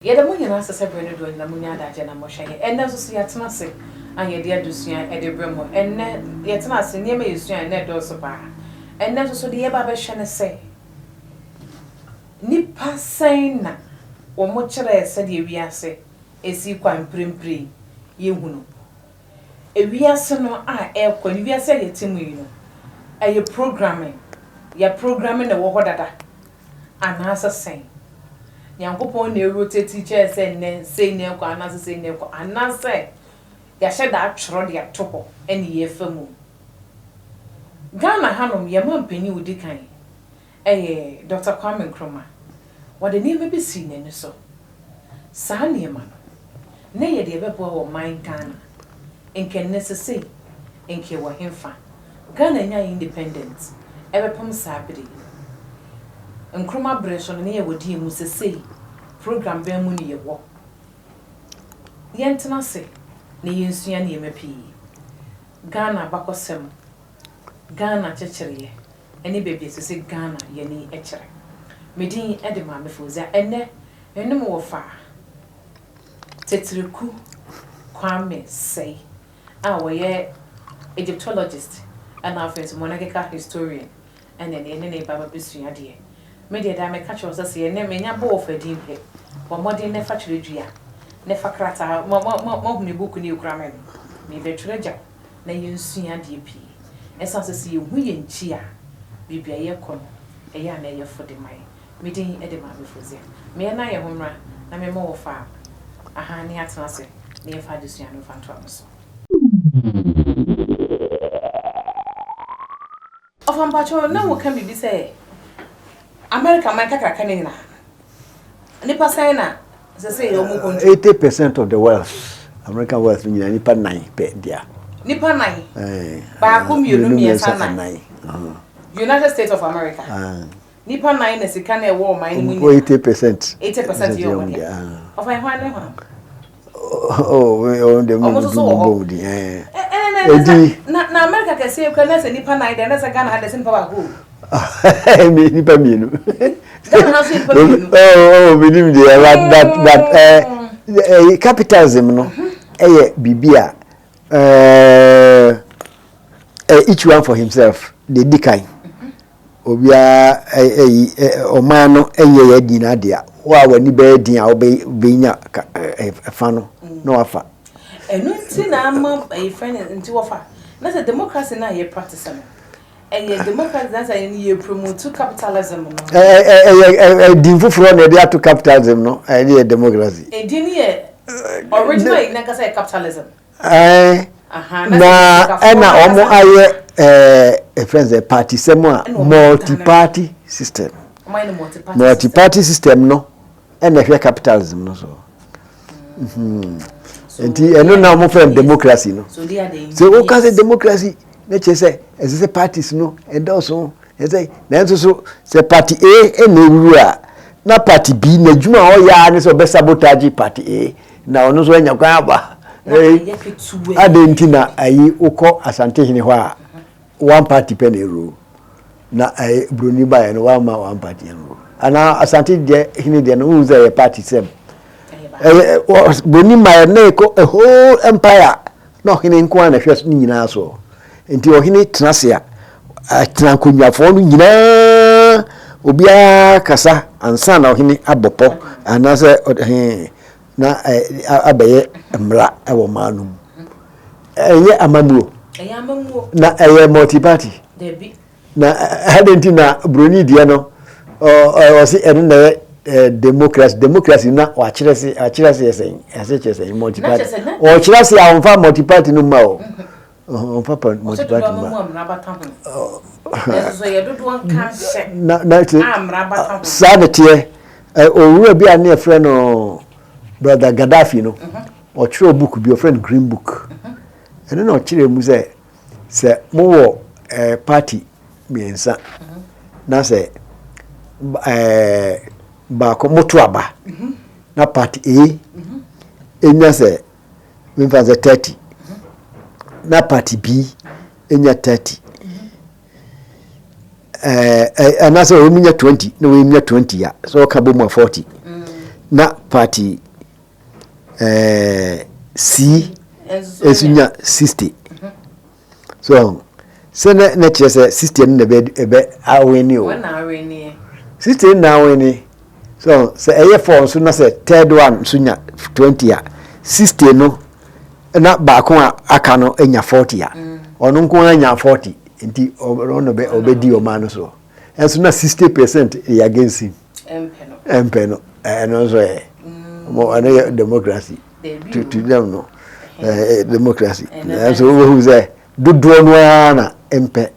Yɛda mo nyinaa ase sɛ berɛ ne doɔ nyinaa monya adagyeɛ na mohwɛ yɛn. Ɛnnɛ nso so yɛatena ase a yɛde adesua de rebrɛ mo. Ɛnnɛ yɛtena ase, nneɛma a yɛsua ɛnnɛ ɛdɔɔso paa. Ɛnnɛ nso so deɛ yɛreba abɛhwɛ ne sɛ, nnipa sɛn na wɔkyerɛɛ sɛdeɛ wiase ɛsi rekɔ a mprempren yɛhu no. Ewiase no a ɛrekɔ no, wiase a yɛte mu yi no, ɛyɛ programming. Yɛaprogramme na ɛwɔ hɔ dada. Anaasɛ sɛn? Nyankopɔn na ɛrotate kyerɛ sɛ nnɛ sei na ɛkɔ anaasɛ sei na ɛkɔ, anaasɛ yɛahyɛ da atwerɛ de ato hɔ ɛne yɛrefa mu. Ghana hanom, yɛn manpanin a ɔdi kan yɛ Dɔkta Kwame Nkrumah. Wɔde nneɛma bi sii n'ani so. Saa nneɛma no, na ɛyɛ deɛ ɛbɛboa wɔ man Ghana. Nka nnɛ sesei, nka yɛwɔ henfa? Ghana nyaa independent ɛbɛpem saa bere yi. Nkrumah bere so no na yɛwɔ deɛ mu sesei program bɛn mu ne yɛwɔ? Yɛntena ase na yɛnsua nneɛma pii. Ghana abakɔsɛm, Ghana kyekyereɛ ɛne baabi a ɛsɛ sɛ Ghana yɛni kyerɛ. Me din de Maame Fauzia. Ɛnnɛ me ne mo wɔ fa Tetereku Kwame Sɛi a ɔyɛ Egyptologist ɛna afei nso monarchical historian ɛna ɛne yɛne no reba abɛsua adeɛ. Me deɛ daa meka kyerɛ wo sɛ sɛ yɛne menya bɔ wɔ fa din pɛ, bɔ mmɔden na fa twerɛdua na fa krataa, mo mo mo moahu me book no ɛkura me no, merebɛtwerɛ agya wo na yɛnsua adeɛ pii. Ɛsiane sɛ sɛ yɛhu yɛn nkyi a, baabi a yɛrekɔ no ɛyɛ a na ɛyɛ fo de ma yɛn. Me din de Maame Fozia. Me yɛn yɛn ho mmra na me mmɔ wo fa aha ne atena ase na yɛmfa adesua no mfa ntoa mo so. Ɔfa mpakyɛw na wo ka biribi sɛ America man kakraka no nyinaa nipa sɛn na sɛsɛ yɛ ɔmo control. 80% of the wealth, American wealth no nyinaa nipa nan pɛ dea. Nipa nan? Baako, mmienu, mmiɛnsa, nan. United States of America. Nnipa nan na sika no a ɛwɔ ɔman no mu nyinaa. 80%. 80% yɛ wɔn dea. Ɔfa yɛ hwan ne hwan? Oh, wɔn deɛ Wɔn nso so wɔ hɔ. Edi. Na na America kɛseɛ kura na sɛ nipa nan deɛ na sɛ Ghana ha deɛ sɛ nipa baako o. Nipa mmienu. Ghana ha nso nipa mmienu. Oh, oh, menim deɛ but but but ɛɛ capitalism no ɛyɛ biribi a ɛɛ each one for himself deɛ di kan. Obiara ɛyi ɔman no nyɛ yɛn nyinaa dea. Wo a w'ani bɛyɛ den a wobɛnya ɛfa no na wafa. Ɛno nti na ama ɛyi fɛn no nti wɔfa na sɛ democracy no a yɛ practice no ɛyɛ democracy na sɛ yɛ promote capitalism no. Ɛyɛ ɛdin foforɔ na yɛde ato capitalism no ɛde yɛ democracy. Ɛdin no yɛ original yi nankasa yɛ capitalism. Ɛɛ na ɛna wɔn ayɛ ɛɛ efɛn sɛ party sɛm a multi party system multi party system no ɛna ɛhwɛ capitalism no so mhm. nti ɛno na wɔn fɛn democracy no sɛ wɔka sɛ democracy ne kyerɛ sɛ ɛsɛ sɛ parties no ɛdɔɔso ɛsɛ nanso so sɛ party A ɛna ewuru a na party B n'adwuma a ɔyɛ ara ne sɛ ɔbɛ sabotage party A. Na ɔno nso anya kwan aba. Adɛn nti na ayi wokɔ Asantehene hɔ a one party pɛ na ɛrule na ayi buroni baeɛ no wamma one party ɛnrule anaa Asante deɛ hene deɛ no wohu sɛ ɛyɛ party sɛm ɛyɛ buroni mmaeɛ na ɛkɔ a whole empire na ɔhene nko ara na ɛhwɛ ne nyinaa soɔ nti ɔhene tena ase a tena nkonnwafoɔ no nyinaa obiara kasa ansa na ɔhene abɔ pɔ anaasɛ ɔhene na abɛyɛ mmara wɔ ɔman no mu. Ɛnyɛ amammuo. Na ɛyɛ multi party. Na adɛn nti na buroni deɛ no ɔse ɛno na ɛyɛ democracy democracy na wakyerɛ se akyerɛ se sɛn ɛsɛ kyerɛ sɛn multi party ɔkyerɛ se a ɔmfa multi party no mma o ɔmfa pa multi party mma na na saa na teɛ Owura bi a ne yɛfrɛ no Brother Gaddafi no, ɔtwerɛɛ book bi, ɔfrɛ no Green Book. Ɛno na ɔkyerɛɛ mu sɛ, sɛ mowɔ eh, party mmiɛnsa na sɛ eh, baako moto aba na party A ɛnya sɛ memfa sɛ 30 na party B ɛnya 30 ɛɛ anaasɛ wɔn nya 20 na wɔn nya 20 a sɛ ɔka bɔ mu a 40 mm. na party C nso nya 60. So sɛ na na kyerɛ sɛ 60 no na ɛbɛ ɛbɛ awene o. 60 no na awene. So sɛ ɛyɛ 4 nso na sɛ third one nso nya 20 a, 60 no na baako a aka no nya 40 a, ɔno nko ara nya 40, nti ɔno bɛ ɔbɛdi ɔman no so. Ɛnso na 60% yɛ against him, ɛmpɛ no. Ɛno nso yɛ ɛno yɛ democracy to them no, democracy. Ɛnso wobɛhu sɛ dodoɔ no ara na ɛmpɛ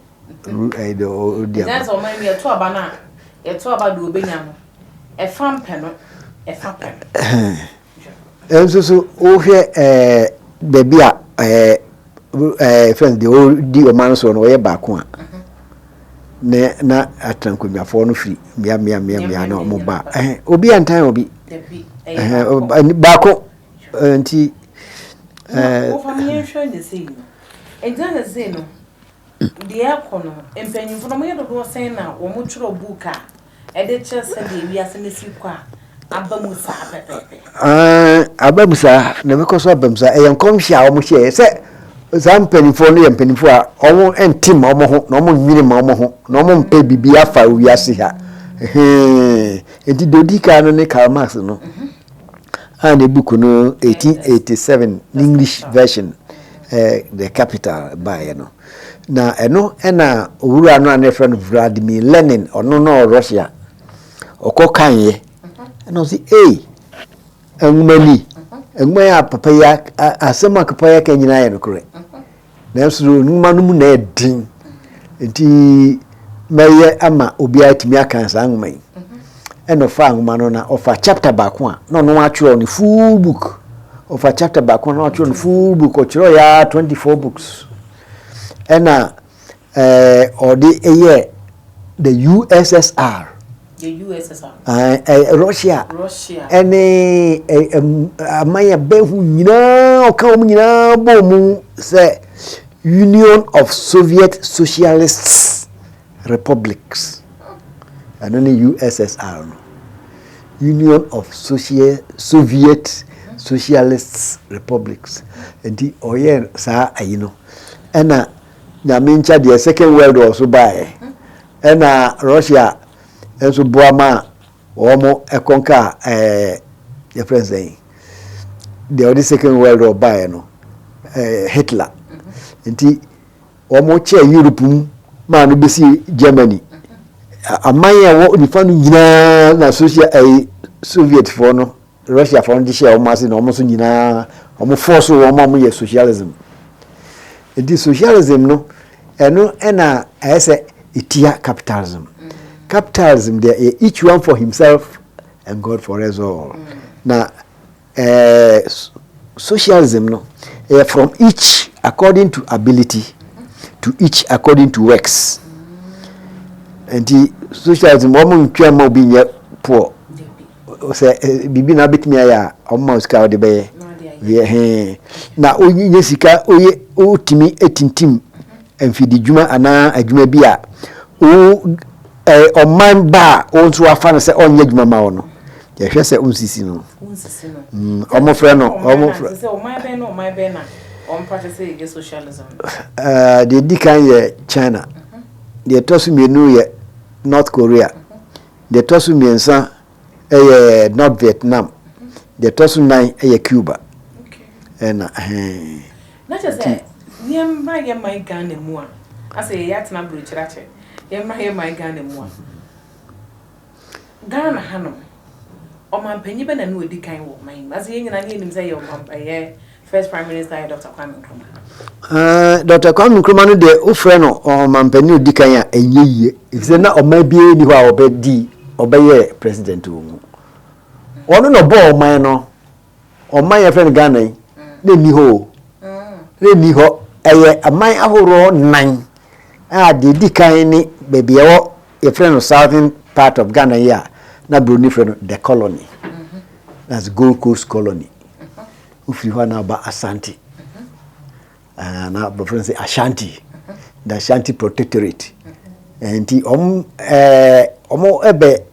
ɛyɛ ɔdi ama. Ɛsɛ ɔman mi yɛto aba no a, yɛto aba de obenya no, ɛfa mpɛ no, ɛfa pɛ no. Ɛnso so wohwɛ baabi a ɛɛ ɛɛ fɛn deɛ ɔdi ɔman no soɔ no, ɔyɛ baako a na atena nkonnwafoɔ no firi mmea mmea mmea mmea na ɔmo ba obi antan obi ɛhɛn baako nti. Wofa mi yɛnhwɛ ne sei no, nti na sei no deɛ ɛkɔ no, mpanyinfo no wɔyɛ dodoɔ sɛn na wɔn twerɛ book a ɛde kyerɛ sɛdeɛ wiase no si kɔ a aba mu saa pɛpɛɛpɛ? Aba mu saa na ɛbɛkɔ so aba mu saa. Ɛyɛ nkɔmhyɛ a wɔn hyɛ sɛ saa mpanimfoɔ no yɛ mpanimfoɔ a wɔn nte ma wɔn ho na wɔn nwene ma wɔn ho na wɔn mpɛ biribi afa wiase ha. Nti deɛ odi kan no ne Karl Marx no a ne book no 1887 English version, The Capital, baeɛ no. Na ɛno ɛna owura no a ne yɛfrɛ no Vladimir Lenin, ɔno no Russia, ɔkɔ kaeɛ ɛna ɔsi, "Ei, nwoma ni, nwoma yi a papa yi, asɛm a papa yi aka nyinaa yɛ nokorɛ, nanso nwoma no mu na ɛden, nti mɛyɛ ama obiara tumi aka saa nwoma yi." Ɛna ɔfa nwoma no na ɔfa chapter baako a na ɔno atwerɛ ne full book. Ɔfa chapter baako a na ɔatwerɛ ne full book. Ɔtwerɛ yɛ 24 books ɛna ɔde ɛyɛ the USSR. The USSR. Russia. Russia. Ɛne aman a bɛhu nyinaa, ɔka wɔn nyinaa bɔ mu sɛ Union of Soviet Socialist Republics. Ɛno ne USSR no, Union of Soviet Socialist Republics. Nti ɔyɛ saa ayi no, ɛna Nyame nkyɛ deɛ, Second World War so baeɛ, ɛna Russia nso boa ma wɔn ɛkɔnka yɛfrɛ no sɛn, deɛ ɔde Second World War baeɛ no, Hitler. Nti wɔn kyɛɛ Europe mu maa no bɛsi Germany. Aman a ɛwɔ nifa no nyinaa na social ɛyi Sovietfoɔ no, Russiafoɔ no de hyɛ wɔn ase, na wɔn nso nyinaa wɔn force wɔn a wɔyɛ socialism. Nti socialism no, ɛno ɛna ɛyɛ sɛ etia capitalism. Capitalism deɛ, yɛ each one for himself and God for us all. Na socialism no ɛyɛ from each according to ability to each according to works. Nti socialism, wɔn ntwɛn ma obi nyɛ poor sɛ biribi na abɛtumi ayɛ a, wɔn ma sika a wɔde bɛyɛ yɛ hɛn na onye sika oye otumi etintim mfididwuma anaa adwuma bi a o ɔman ba a wɔn nso afa no sɛ ɔnyɛ adwuma ma wɔn no, yɛhwɛ sɛ ɔnsisi no. Wonsisi no. Ɔmo frɛ no ɔmo frɛ Sɛ ɔman bɛn na ɔman bɛn na ɔmo practice yɛ socialism? Deɛ di kan yɛ China, deɛ ɛtɔ so mmienu yɛ North Korea, deɛ ɛtɔ so mmiɛnsa ɛyɛ North Vietnam, deɛ ɛtɔ so nan ɛyɛ Cuba. Ɛna ɛhɛn. Na kyerɛ sɛ nneɛma yɛ man Ghana mu a, asɛ yɛyɛ atena aburokyerɛ akyɛ, yɛmma yɛ man Ghana mu a, Ghana hanom, ɔmanpanyin bɛ na ne odi kan wɔ ɔman mu asɛ yɛn nyinaa ne yɛnim sɛ yɛ ɔman ɛyɛ first prime minister yɛ Dr. Kwame Nkrumah? Dr. Kwame Nkrumah no deɛ, wofrɛ no ɔmanpanyin odi kan a, ɛnyɛ yie, efisɛ na ɔman biara ni hɔ a ɔbɛdi ɔbɛyɛ president wɔ mu. Ɔno na ɔbɔɔ ɔman no. Ɔman yɛfrɛ no Ghana yi na ɛni hɔ o, na ɛni hɔ. Ɛyɛ aman ahoroɔ nan a deɛ ɛdi kan ne baabi ɛwɔ yɛfrɛ no southern part of Ghana yi a na buroni frɛ no the colony, that's Gold Coast Colony. Wofiri hɔ a na aba Asante, na aborɔfo no sɛ Ashanti, the Ashanti Protectorate. Nti ɔmo ɛbɛ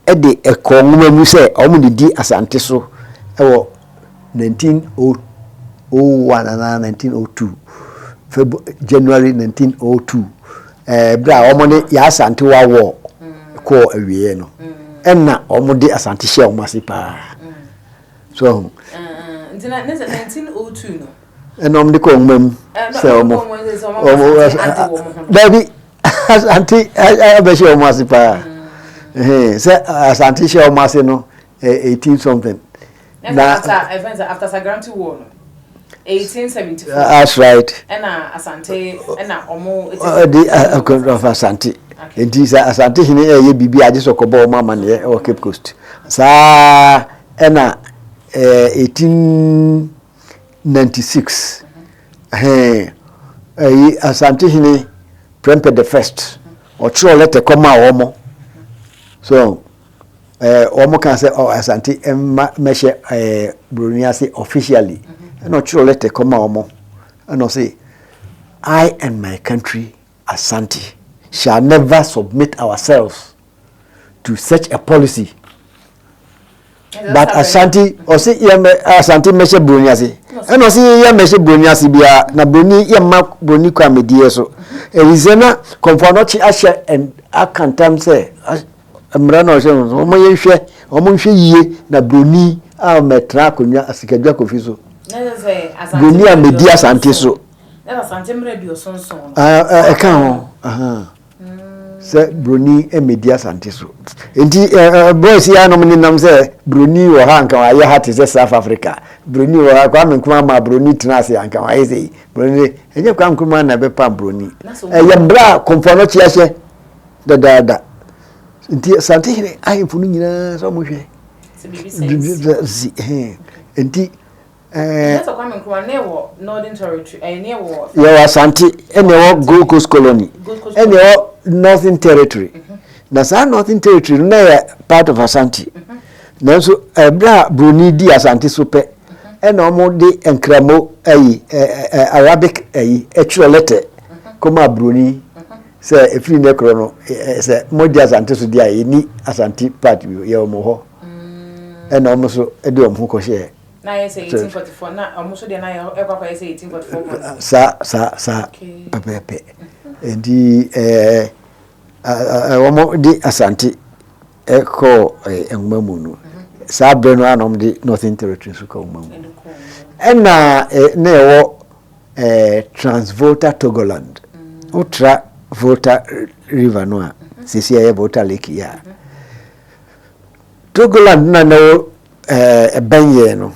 de ɛkɔɔ nwoma mu sɛ wɔn de di Asante so wɔ 1901 anaa 1902, Feb January 1902, ɛɛ berɛ a wɔn ne Yaa Asantewa War kɔɔ awieɛ no, ɛna wɔn de Asante hyɛɛ wɔn ase paa. So ahu. Nti na ne sɛ 1902 no. Ɛna wɔn de kɔɔ nwoma mu sɛ wɔn wɔn dabi Asante abɛhyɛ wɔn ase paa. Sɛ Asante hyɛ wɔn ase no 18 something. Na after after Sagranti war no 1874. That's right. Ɛna Asante ɛna wɔn. Ɛde akɔnfɔ Asante. Nti sɛ Asante hene ɛyɛ biribi agye sɛ ɔkɔbɔ wɔn amaneɛ ɛwɔ Cape Coast. Saa ɛna 1896 ɛhɛn ɛyi Asante hene Prempeh the first ɔtwerɛ lɛtɛ kɔmaa wɔn so. Eh, wɔn kaa sɛ oh, Asante mma mɛhyɛ eh, Buroni ase officially. Ɛna ɔtwerɛ lɛtɛ kɔma wɔn. Ɛna ɔse, I and my country Asante shall never submit ourselves to such a policy. But Ashanti, ɔse yɛ Asante mmɛhyɛ Buroni ase. Ɛna ɔse yɛ mmɛhyɛ Buroni ase biara, na Buroni yɛ mma Buroni kwan mɛdiɛ so. Ɛfiri sɛ na Kɔmfo Anɔkye ahyɛ aka ntam sɛ Mmara no a ɔhyɛ no no, wɔn yɛnhwɛ, wɔn nhwɛ yie na broni a mɛtena akonnwa asikadwa kofi so. Broni a mɛdi asante so. Ɛka ho. Sɛ broni mɛdi asante so. Nti boys yi anom nenam sɛ broni wɔ ha anka wayɛ ha te sɛ South Africa. Broni wɔ ha Kwame Nkrumah ma broni tena ase anka wayɛ sɛ yi. Broni ɛnyɛ Kwame Nkrumah na ɛbɛpam broni. Ɛyɛ mmara a Komfo Anokye ahyɛ. Dadaada. Nti Asantehene ahemfo no nyinaa sɛ wɔn hwɛ. Si nti. Yɛwɔ Asante ɛna ɛwɔ Gold Coast Colony ɛna ɛwɔ Northern Territory. Mhm. Na saa Northern Territory no na yɛ part of Asante. Mhm. Nanso ɛberɛ a Broni di Asante so pɛ mhm. ɛna wɔn de Nkramo ayi Arabic ayi ɛtwerɛ lɛtɛ kɔma Broni. Sɛ ɛfiri nnɛ korɔ no, sɛ modi Asante so deɛ a, yɛnni Asante part bio, yɛwɔ mo hɔ. Ɛna wɔn nso de wɔn ho kɔhyɛɛ. Na ayɛ sɛ 1844, na wɔn nso deɛ na ɛkɔ akɔyɛ sɛ 1844 policy. Saa, saa, saa pɛpɛɛpɛ. Nti ɛɛ wɔn de Asante kɔɔ nwoma mu no, saa berɛ no ara na wɔn de Northern Territory nso kɔɔ nwoma mu. Ɛna na ɛwɔ eh, Trans-Volta Togoland. Wotra Volta River no a, sisi ɛyɛ Volta Lake yi a. Togoland na na wɔ eh, ɛbɛn yɛn no,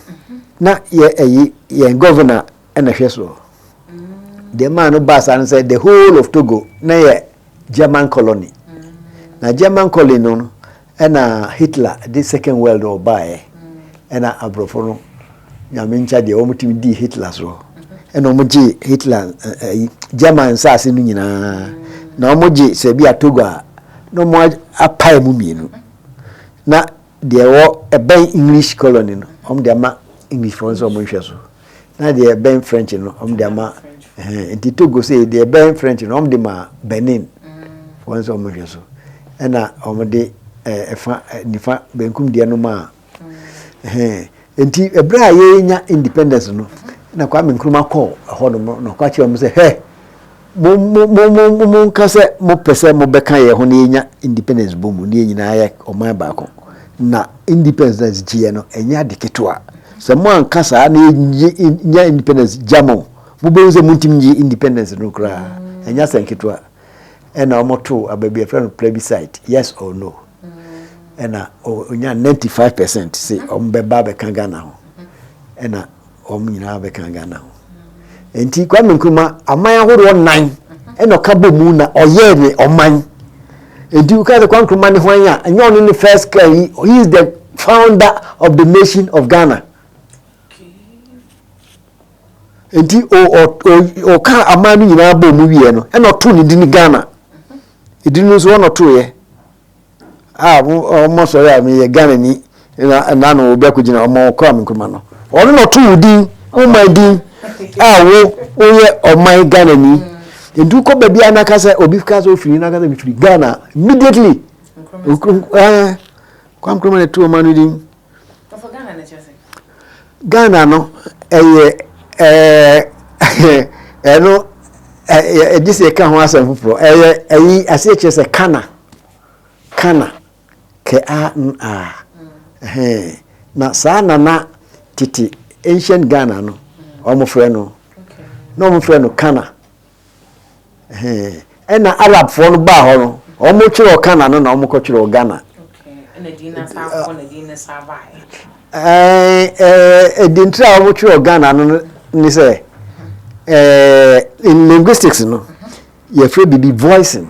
na yɛ ɛyi yɛn governor ɛna hwɛ soɔ. Deɛ maa no baa saa no sɛ the whole of Togo na yɛ German colony. Na German colony no Ɛna Hitler de second world war baeɛ ɛna aborɔfo no nyame nkya deɛ wɔn tumi dii Hitler soɔ ɛna wɔn gye Hitler ɛyi German nsaase no nyinaa na wɔn gye sɛ bi a Togo a na wɔn apae mu mmienu na deɛ ɛwɔ ɛbɛn English colony no wɔn de ama English foɔ nso wɔn nhwɛ so na deɛ ɛbɛn French no wɔn de ama ɛhɛn nti Togo sɛ deɛ ɛbɛn French no wɔn de ma Benin foɔ nso wɔn nhwɛ so ɛna wɔn de ɛfa nifa benkum deɛ no maa ɛhɛn nti ɛberɛ a yɛnya independence no na Kwame Nkrumah kɔɔ ɛhɔ nom na ɔkɔ akyerɛ wɔn sɛ hɛ Mo mo mo mo monka sɛ mopɛ sɛ mobɛka yɛn ho na yɛnya independence bɔ mu na yɛn nyinaa yɛ ɔman baako. Na independence gyeɛ no, ɛnyɛ ade ketewa. Sɛ moanka saa na yɛnya independence gya mo, mobɛhu sɛ montumi nye independence no koraa. Ɛnyɛ asɛm ketewa. Ɛna wɔtoo aba bi, yɛfrɛ no plebiscite, yes or no. Ɛna ɔnya 95% se wɔbɛba abɛka Ghana ho. Ɛna wɔn nyinaa bɛka Ghana ho. Nti Kwame Nkrumah aman ahoroɔ nan ɛna ɔka bɔ mu na ɔyɛɛ ne ɔman. Nti woka sɛ Kwame Nkrumah ne hwan a, ɛnyɛ ɔno ne first guy yi, he is the founder of the nation of Ghana. Nti ɔka aman no nyinaa bɔ mu wieɛ no, ɛna ɔtoo ne din Ghana. Edin no nso ɔna ɔtoeɛ. a wɔn sɔre a meyɛ Ghana ni na na no obi akɔgyina ɔma Kwame Nkrumah no ɔno na ɔto wo din wo man din a wo woyɛ ɔman Ghana ni nti wokɔ baabi a naka sɛ obi ka sɛ ofiri naka sɛ mefiri Ghana immediately. Kwame Nkrumah na ɛtoo ɔman no din. Ghana no ɛyɛ ɛɛ ɛno ɛgye sɛ ɛka ho asɛm foforɔ. Ɛyɛ ɛyi aseɛ kyerɛ sɛ Kana Kana kɛ a n a ɛhɛn na saa nana tete ancient Ghana no wɔn frɛ no na wɔn frɛ no Kana. Ɛna Arabfoɔ no baa hɔ no, wɔtwerɛɛ Kana no na wɔkɔtwerɛɛ Ghana. Ɛdintire a wɔtwerɛɛ Ghana no ne sɛ, in linguistics no, yɛfrɛ biribi voicing.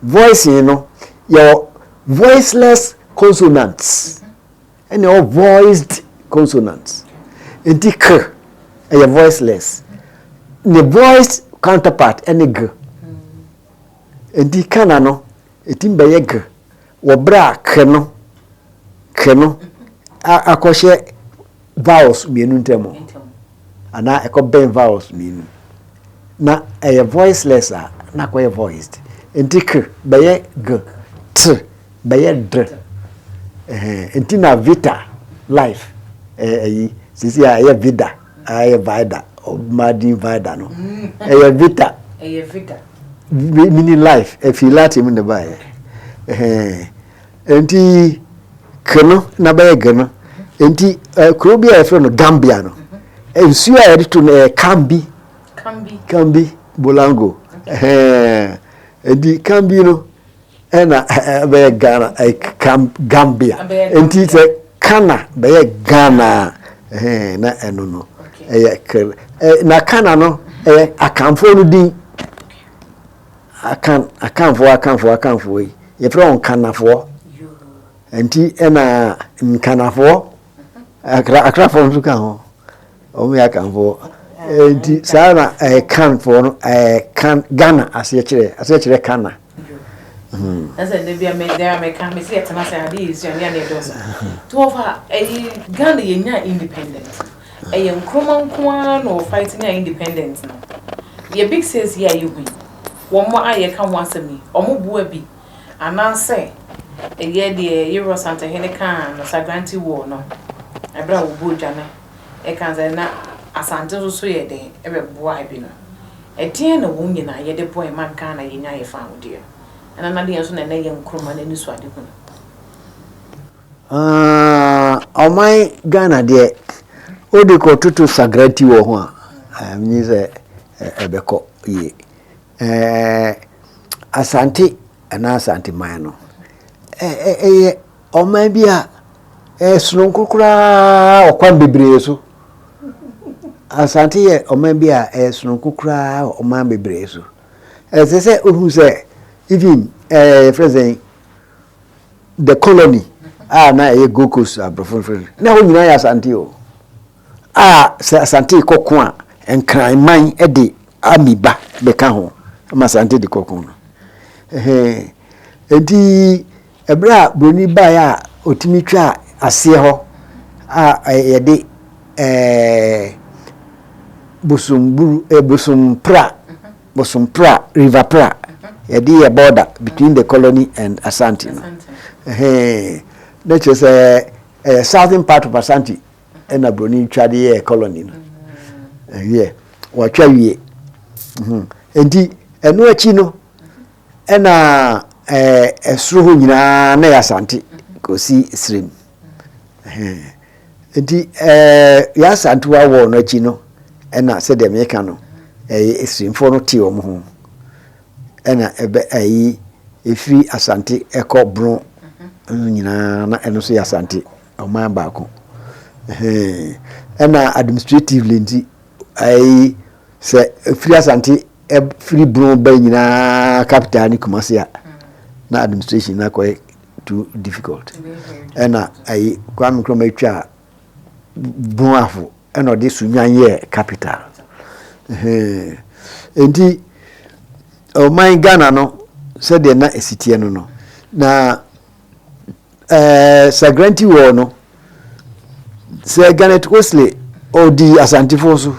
Voicing no, yɛwɔ voiceless consonants. Ɛna ɛwɔ voiced consonants. Nti k ɛyɛ voiceless. Ne voiced counterpart ɛne g. Nti kana no ɛtumi bɛyɛ g wɔ berɛ a k no k no akɔhyɛ vowels mmienu ntam anaa ɛkɔbɛn vowels mmienu na ɛyɛ voiceless a na akɔyɛ voiced. Nti k bɛyɛ g, t bɛyɛ dr ɛhɛn nti na vita life ɛyɛ ɛyi sisi a ɛyɛ vida ɛyɛ vida ɔmaa din vida no ɛyɛ vita ɛyɛ vida meaning life ɛfi Latin mu na ɛbaeɛ ɛhɛn nti k no na bɛyɛ g no nti kuro bi a yɛfrɛ no Gambia no nsuo a yɛde to no ɛyɛ Kambi Kambi Bolango ɛhɛn nti Kambi no ɛna ɛbɛyɛ Ghana Gambia nti sɛ Kana bɛyɛ Ghana ɛhɛn na ɛno no ɛyɛ kɛl na Kana no ɛyɛ Akanfoɔ no din Akan Akanfoɔ Akanfoɔ Akanfoɔ yi yɛfrɛ wɔn Kanafoɔ nti ɛna Nkanafoɔ Akra Akrafoɔ nso ka ho. Wɔn yɛ Akanfoɔ. Nti saa na ɛyɛ Kanfoɔ no ɛyɛ Kan Ghana aseɛ kyerɛ aseɛ kyerɛ Kana. Ɛsɛ ndɛ bia me dɛ meka me si ɛtena sɛ ade yɛ sua ne ade dɔso. To ɔfa ɛyi Ghana yɛ nya independent. Ɛyɛ Nkrumah nko ara na ɔfight nya independent no. Yɛ big sales yi a yɛ hu yi wɔn a yɛ ka ho asɛm yi wɔn boa bi anaasɛ ɛyɛ deɛ Yewura Santehene kaa no Sagranti war no ɛberɛ a wɔbɔɔ dwa no ɛka sɛ na Asante nso so yɛ dɛn bɛboae bi no, ɛdeɛn na wɔn nyinaa yɛde boae ma Ghana yɛnya yɛ fawodeɛ no? Ɛna na deɛn nso na ɛnɛ yɛ Nkrumah no anisoadehunu? Ah, ɔman Ghana deɛ, wode kɔtoto Sagrati wɔ ho a, menye sɛ ɛbɛkɔ yie. Asante anaa Asanteman no, ɛyɛ ɔman bi a ɛyɛ sononko koraa wɔ kwan bebree so. Asante yɛ ɔman bi a ɛyɛ sononko koraa wɔ ɔman bebree so. Ɛsɛ sɛ wohu sɛ even ɛɛ yɛfrɛ sɛn the colony a na ɛyɛ Gold Coast aborɔfo no na hɔ nyinaa yɛ Asante o. A sɛ Asante kɔ ko a Nkran man de army ba bɛka ho ma Asante de kɔ ko no. Ɛhɛn nti Ɛberɛ a buroni baeɛ a ɔtumi twaa aseɛ hɔ a yɛde ɛɛ Bosomburu eh, Bosompra Bosompra River Pra yɛde yɛ border between the colony and Asante no ɛhɛn na kyerɛ sɛ ɛyɛ southern part of Asante ɛna buroni twa de yɛɛ colony no ɛyɛ wɔatwa wie nti ɛno akyi no Ɛna ɛsoro hɔ nyinaa na yɛ Asante kɔsi Srem. Nti yɛ Asantewa wɔ no akyi no ɛna sɛdeɛ meka no ɛyɛ Sremfoɔ no te wɔn ho ɛna ɛbɛ ɛyi ɛfiri Asante ɛkɔ Bono no nyinaa na ɛno nso yɛ Asante ɔman baako. Ɛna administratively nti ɛyi sɛ ɛfiri Asante Ɛfiri Brong ba nyinaa capital ne Kumasi a na administration no akɔyɛ too difficult. Ɛna ayi Kwame Nkrumah atwa Brong Ahafo ɛna ɔde Sunyani yɛɛ capital. Nti ɔman Ghana no sɛdeɛ na ɛsi teɛ no no na Ɛɛ Sagranti wɔ no, sɛ Garnet Osley ɔdi Asantefoɔ so.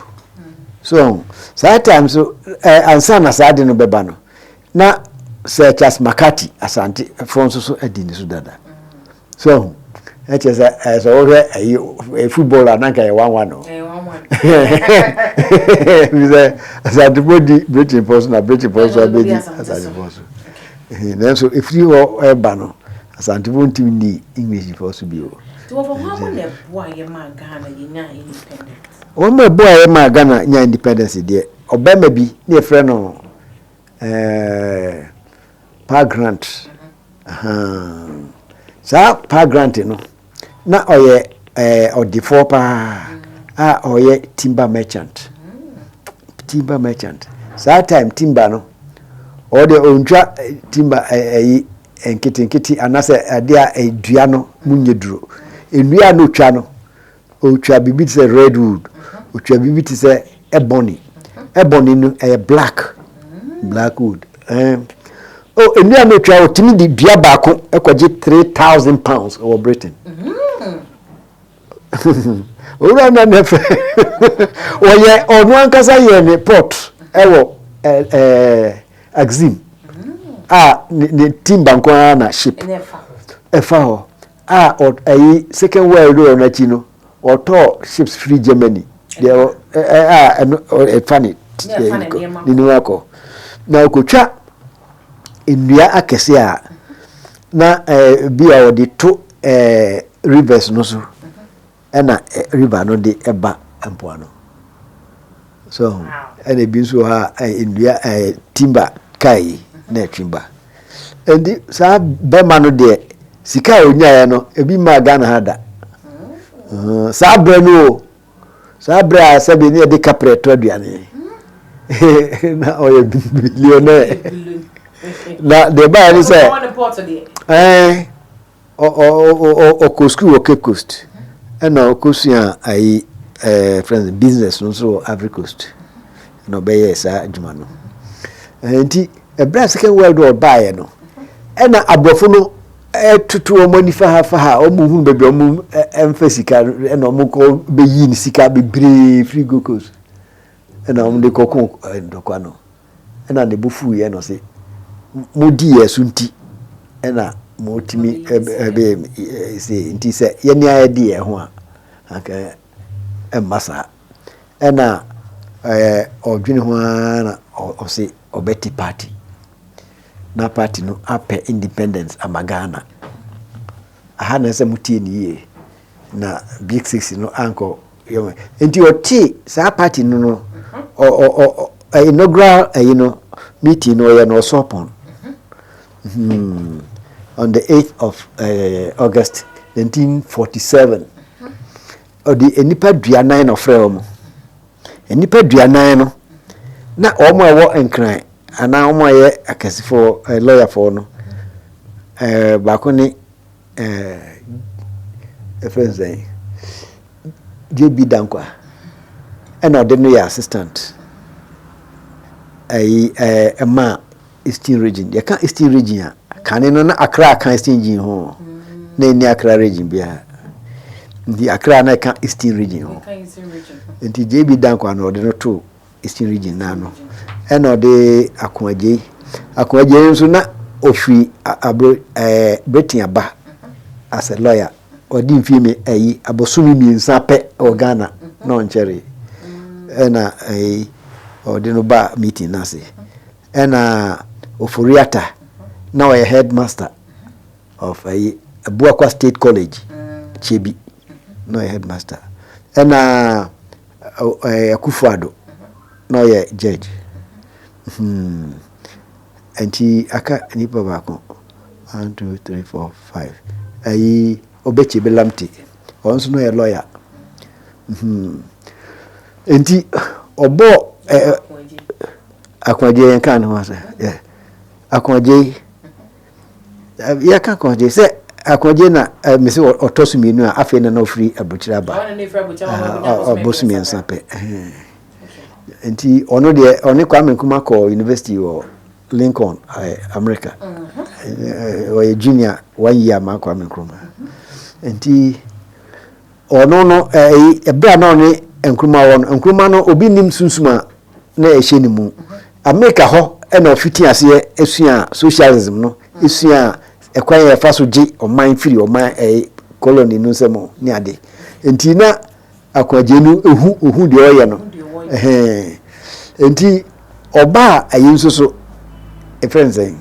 So saa time so ɛɛ ansa na saa de no bɛba no, na Sir Charles McCarthy Asantefoɔ nso so adi ne so dada. So ahu? Ɛkyɛ sɛ ɛɛ sɛ wohwɛ ɛyi ɛ football a na nka yɛ 1-1 o. Ɛyɛ 1-1. Ɛfiri sɛ Asantefoɔ di Britainfoɔ so na Britainfoɔ nso Ɛna wɔbɛdi abɛdi Asante so. Asantefoɔ so. Ɛhɛn, Nanso ɛfiri hɔ ɛreba no, Asantefoɔ ntumi nnii Englishfoɔ so bio. Nti wɔfa hwan mu na ɛboa yɛ maa Ghana yɛnyaa independence? Wɔn a ɛboa yɛ maa Ghana nyaa independence deɛ, ɔbarima bi ne yɛfrɛ no ɛɛ Pa Grant. Ahaa. Saa Pa Grant no, na ɔyɛ ɛɛ ɔdefoɔ paa a ɔyɛ timber merchant. Timber merchant. Saa time timber no, ɔwɔ deɛ ɔntwa timber ɛyi nketenkete anaasɛ adeɛ a dua no mu nyɛ duro. Nnua a na ɔtwa no, Ɔtwa biribi te sɛ redwood, ɔtwa biribi te sɛ ebony. Ebony no ɛyɛ black, black wood. Ɛn. Oh, nnua no ɔtwa, ɔtumi de dua baako kɔgye £3,000 wɔ Britain. Owura no na fɛ. Ɔyɛ ɔno ankasa yɛ ne pot ɛwɔ ɛɛ Axim a ne timber nko ara na ship ɛfa hɔ. A ɔ ɛyi second world war no akyi no wɔtɔɔ ships firi Germany deɛ ɔ ɛ ɛ a ɛno ɔ ɛfa ne Ne ɛfa ne nneɛma ne kɔ. nneɛma kɔ na ɔkɔtwa nnua akɛse a na ɛɛ bi a wɔde to ɛɛ rivers no so ɛna river no de ɛba mpoano. So ho ɛna ebi nso wɔ hɔ a nnua ɛɛ timber kaa yi na ɛtwe ba. Nti saa bɛrima no deɛ sika a onyaeɛ no ebi mmaa Ghana ha da. Saa berɛ no o saa berɛ a sɛbi ne yɛde kaprɛ tɔ aduane na ɔyɛ billionaire na deɛ ɛbaeɛ ne sɛ ɛɛ. Ɔkɔɔ sukuu wɔ Cape Coast ɛna ɔkɔsua ayi ɛɛ frɛ no business no nso wɔ Ivory Coast ɛna ɔbɛyɛɛ saa adwuma no. Nti ɛberɛ a Second World War baeɛ no ɛna aborɔfo no ɛtoto wɔn ani fa ha fa ha, wɔn hunu baabi a wɔn ɛmfa sika no ɛna wɔn kɔ bɛyi ne sika bebree firi Gold Coast ɛna wɔn de kɔko ntɔkwa no. Ɛna ne bo fuiɛ na ɔse, Modi yɛn so nti na motumi bɛyɛ sei, nti sɛ yɛne ara di yɛn ho a, anka ɛmma saa. Ɛna ɔdwene ho ara na ɔse ɔbɛte party, na party no apɛ independence ama Ghana. Aha na ɛsɛ sɛ motie no yie, na Big Six no ankɔ yɛ nti ɔtee saa party no no ɔ ɔ ɔ inaugural ɛyi no meeting no ɔyɛ no ɔsɔpɔn on the 8th of August 1947 ɔde nnipa 40 na ɔfrɛ wɔn. Nnipa 40 no na wɔn a ɛwɔ Nkran anaa wɔn a ɛyɛ akɛsefoɔ ɛɛ lɔyafoɔ no ɛɛ baako ne ɛɛ ɛfrɛ no sɛn JB Danquah ɛna ɔde no yɛ assistant ɛyi ɛɛ ɛmaa Eastern Region. Yɛka Eastern Region a, kane no na Accra ka Eastern Region ho. Na ɛnni Accra Region biara. Nti Accra na ɛka Eastern Region ho. Nti JB Danquah na ɔde no too Eastern Region no ano. Ɛna ɔde Ako Adjei. Ako Adjei nso na ɔfiri abro ɛɛ Britain aba as a lawyer. Ɔde mfie mi ɛyi abosome 3 pɛ wɔ Ghana na ɔnkyɛree. Ɛna ɛyi ɔde no ba meeting no ase. Ɛna Ofori-Atta na ɔyɛ headmaster of ɛyi Abuakwa State College Kyebi na ɔyɛ headmaster. Ɛna ɛɛ Akufo-Addo na ɔyɛ judge. Nti aka nipa baako 1 2 3 4 5 ɛyi Obetsebi Lamptey ɔno nso na ɔyɛ lawyer. Nti ɔbɔ ɛɛ. Akoagye yɛn kaa ne ho asɛ yɛ Akoagye yɛka Akoagye sɛ Akoagye na mesi ɔtɔ so mmienu a afei na na ɔfiri aburokyire aba ɔbɔ so 3 pɛ nti ɔno deɛ ɔne Kwame Nkrumah kɔɔ university wɔ Lincoln America ɔyɛ junior one year ma Kwame Nkrumah nti Ɔno no, ɛyi, ɛberɛ a na ɔne Nkrumah wɔ no, Nkrumah no, obi nnim sunsum a na ɛhyɛ ne mu. Amerika hɔ na ɔfiti aseɛ suaa socialism no, suaa Ɛkwan a yɛfa so gye ɔman firi ɔman ɛɛ colony no nsam ne ade. Nti na Ako Adjei no ehu ohu deɛ ɔyɛ no. Ɛhɛn. Nti ɔbaa ayi nso so efrɛ no sɛn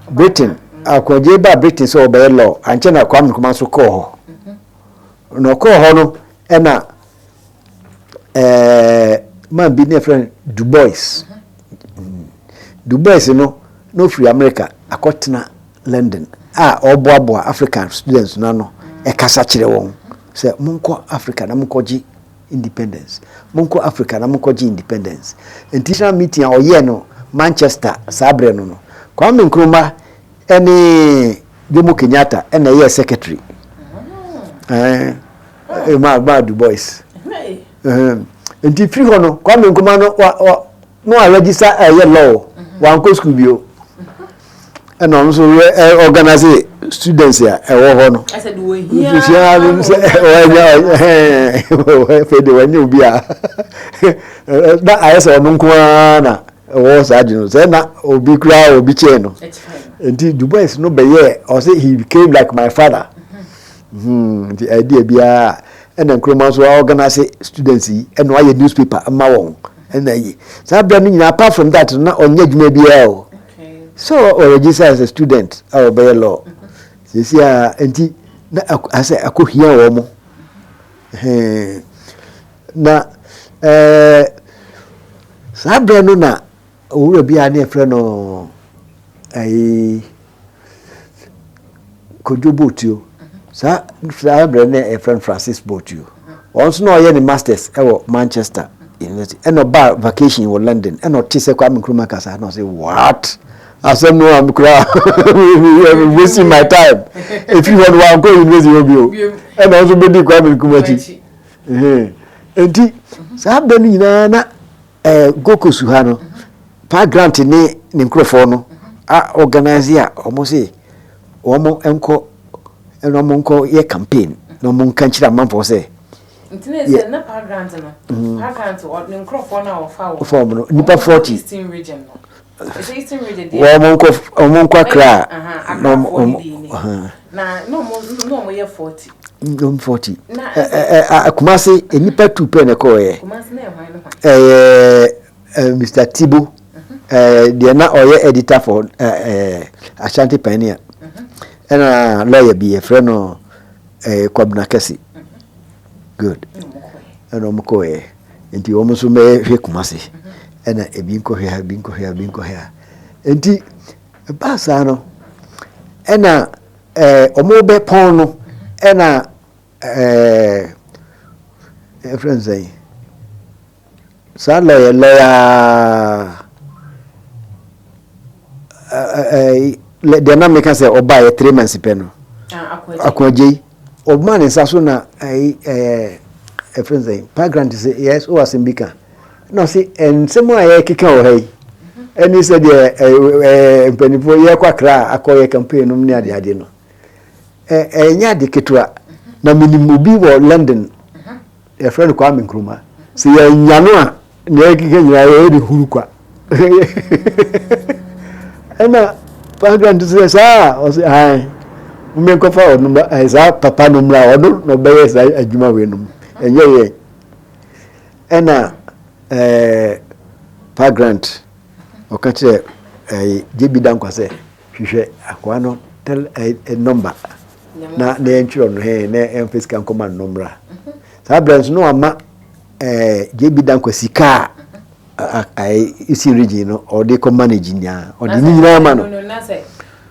Britain. Ako Adjei baa Britain sɛ ɔbɛyɛ law. Ankyɛ na Kwame Nkrumah nso kɔɔ hɔ. Na ɔkɔɔ hɔ no ɛna ɛɛ man bi ne yɛfrɛ no Du Bois. Du Bois no na ofiri America akɔtena London a ɔreboaboa African students no ano ɛkasa kyerɛ wɔn sɛ monkɔ Africa na monkɔgye independence, monkɔ Africa na monkɔgye independence. Nti national meeting a ɔyɛɛ no Manchester saa berɛ no no, Kwame Nkrumah ɛne Jomo Kenyatta ɛna ɛyɛɛ secretary. Ɛɛ ma ma Du Bois. Nti firi hɔ no Kwame Nkrumah no wa wa na wa register ɛyɛ law, wankɔ school bio, ɛna ɔno nso ɛ organize students a ɛwɔ hɔ no. Sua sɛ ɔnya ɛhɛn fɛ de wɔnyɛ obi a na ayɛ sɛ ɔno nko ara na ɛwɔ saa adwene no sɛ na obi koraa obi kyɛn no. Nti Du Bois no bɛyɛ ɔsɛ he became like my father. Nti idea biara ɛna Nkrumah nso organize students yi ɛna wayɛ newspaper ma wɔn ɛna yi saa abira no nyinaa. Apart from that, na ɔnyɛ adwuma biara o, so ɔregister as a student a ɔbɛyɛ law sisi a. Nti na asɛ akɔhia wɔn mo na saa abira no na owura bi a ne yɛfrɛ no ɛyi Kojo Botsio. Saa abirɛ no yɛfrɛ no Francis Botsio. Ɔno nso na ɔyɛ ne masters ɛwɔ Manchester University, ɛna ɔbaa vacation wɔ London, ɛna ɔte sɛ Kwame Nkrumah kasa na ɔsɛ, "What? Asɛm no am koraa wasting my time." Efiri hɔ no wankɔ university hɔ bio, ɛna ɔno nso bɛdi Kwame Nkrumah akyi. Nti saa abirɛ no nyinaa na Gokosu ha no, Pa Grant ne ne nkurɔfoɔ no a organize a wɔn se wɔn nkɔ ɛna wɔn nkɔ yɛ campaign na wɔn nka nkyerɛ amanfoɔ sɛ. Nti na sɛ na Pa Grant no, Pa Grant ne nkurɔfoɔ no a wɔfa wɔn. Wɔfa wɔn no nipa 40. Eastern Region no, ɛsɛ Eastern Region deɛ. Wɔn nkɔ Accra. Na wɔn na wɔn yɛ 40. Wɔn 40. Ɛɛ Kumasi nipa tu pɛ na ɛkɔɔ yɛ. Kumasi na ɛhwan no hwan? Ɛyɛ Mr Tibo, deɛ na ɔyɛ editor for Ashanti Pioneer, ɛna lawyer bi yɛfrɛ no Kwabena Kɛse. Good. Ɛna wɔn kɔɛ, nti wɔn nso bɛhwɛ Kumasi, ɛna ebi nkɔhwɛ ha, ebi nkɔhwɛ ha, ebi nkɔhwɛ ha. Nti ɛbaa saa no ɛna wɔn bɛ pɔn no ɛna ɛfrɛ no sɛn, saa lawyer ɛɛ deɛ na meka sɛ ɔbaa yɛ 3 months pɛ no, Ako Adjei, ɔmaa ne nsa so na ɛyi ɛfrɛ no sɛn, Pa Grant sɛ, "Yes, wowɔ asɛm bi ka?" Na ɔse nsɛm a yɛkeka wɔ ha yi ɛne sɛdeɛ ɛɛ mpanimfoɔ yɛkɔ Akra a akɔyɛ campaign nom ne adeade no, ɛnyɛ ade ketewa, na menim obi wɔ London yɛfrɛ no Kwame Nkrumah, sɛ yɛnya no a nea yɛkeka nyinaa yɛyɛ de huru kwa. Ɛna Pa Grant sɛ saa, ɔsɛ ae, momenkɔfa ɔno saa papa no mmra, ɔno na ɔbɛyɛ saa adwuma wei nom, ɛnyɛ yɛn. Ɛna Pa Grant ɔka kyerɛ JB Dankwa sɛ hwehwɛ akoa no tel ɛɛ number na yɛntwerɛ no hɛn na yɛmfa sika nkɔma no mmra. Saa berɛ nso na wama JB Dankwa sika a Eastern Region no ɔde kɔ manage nyinaa, ɔde ne nyinaa ma no.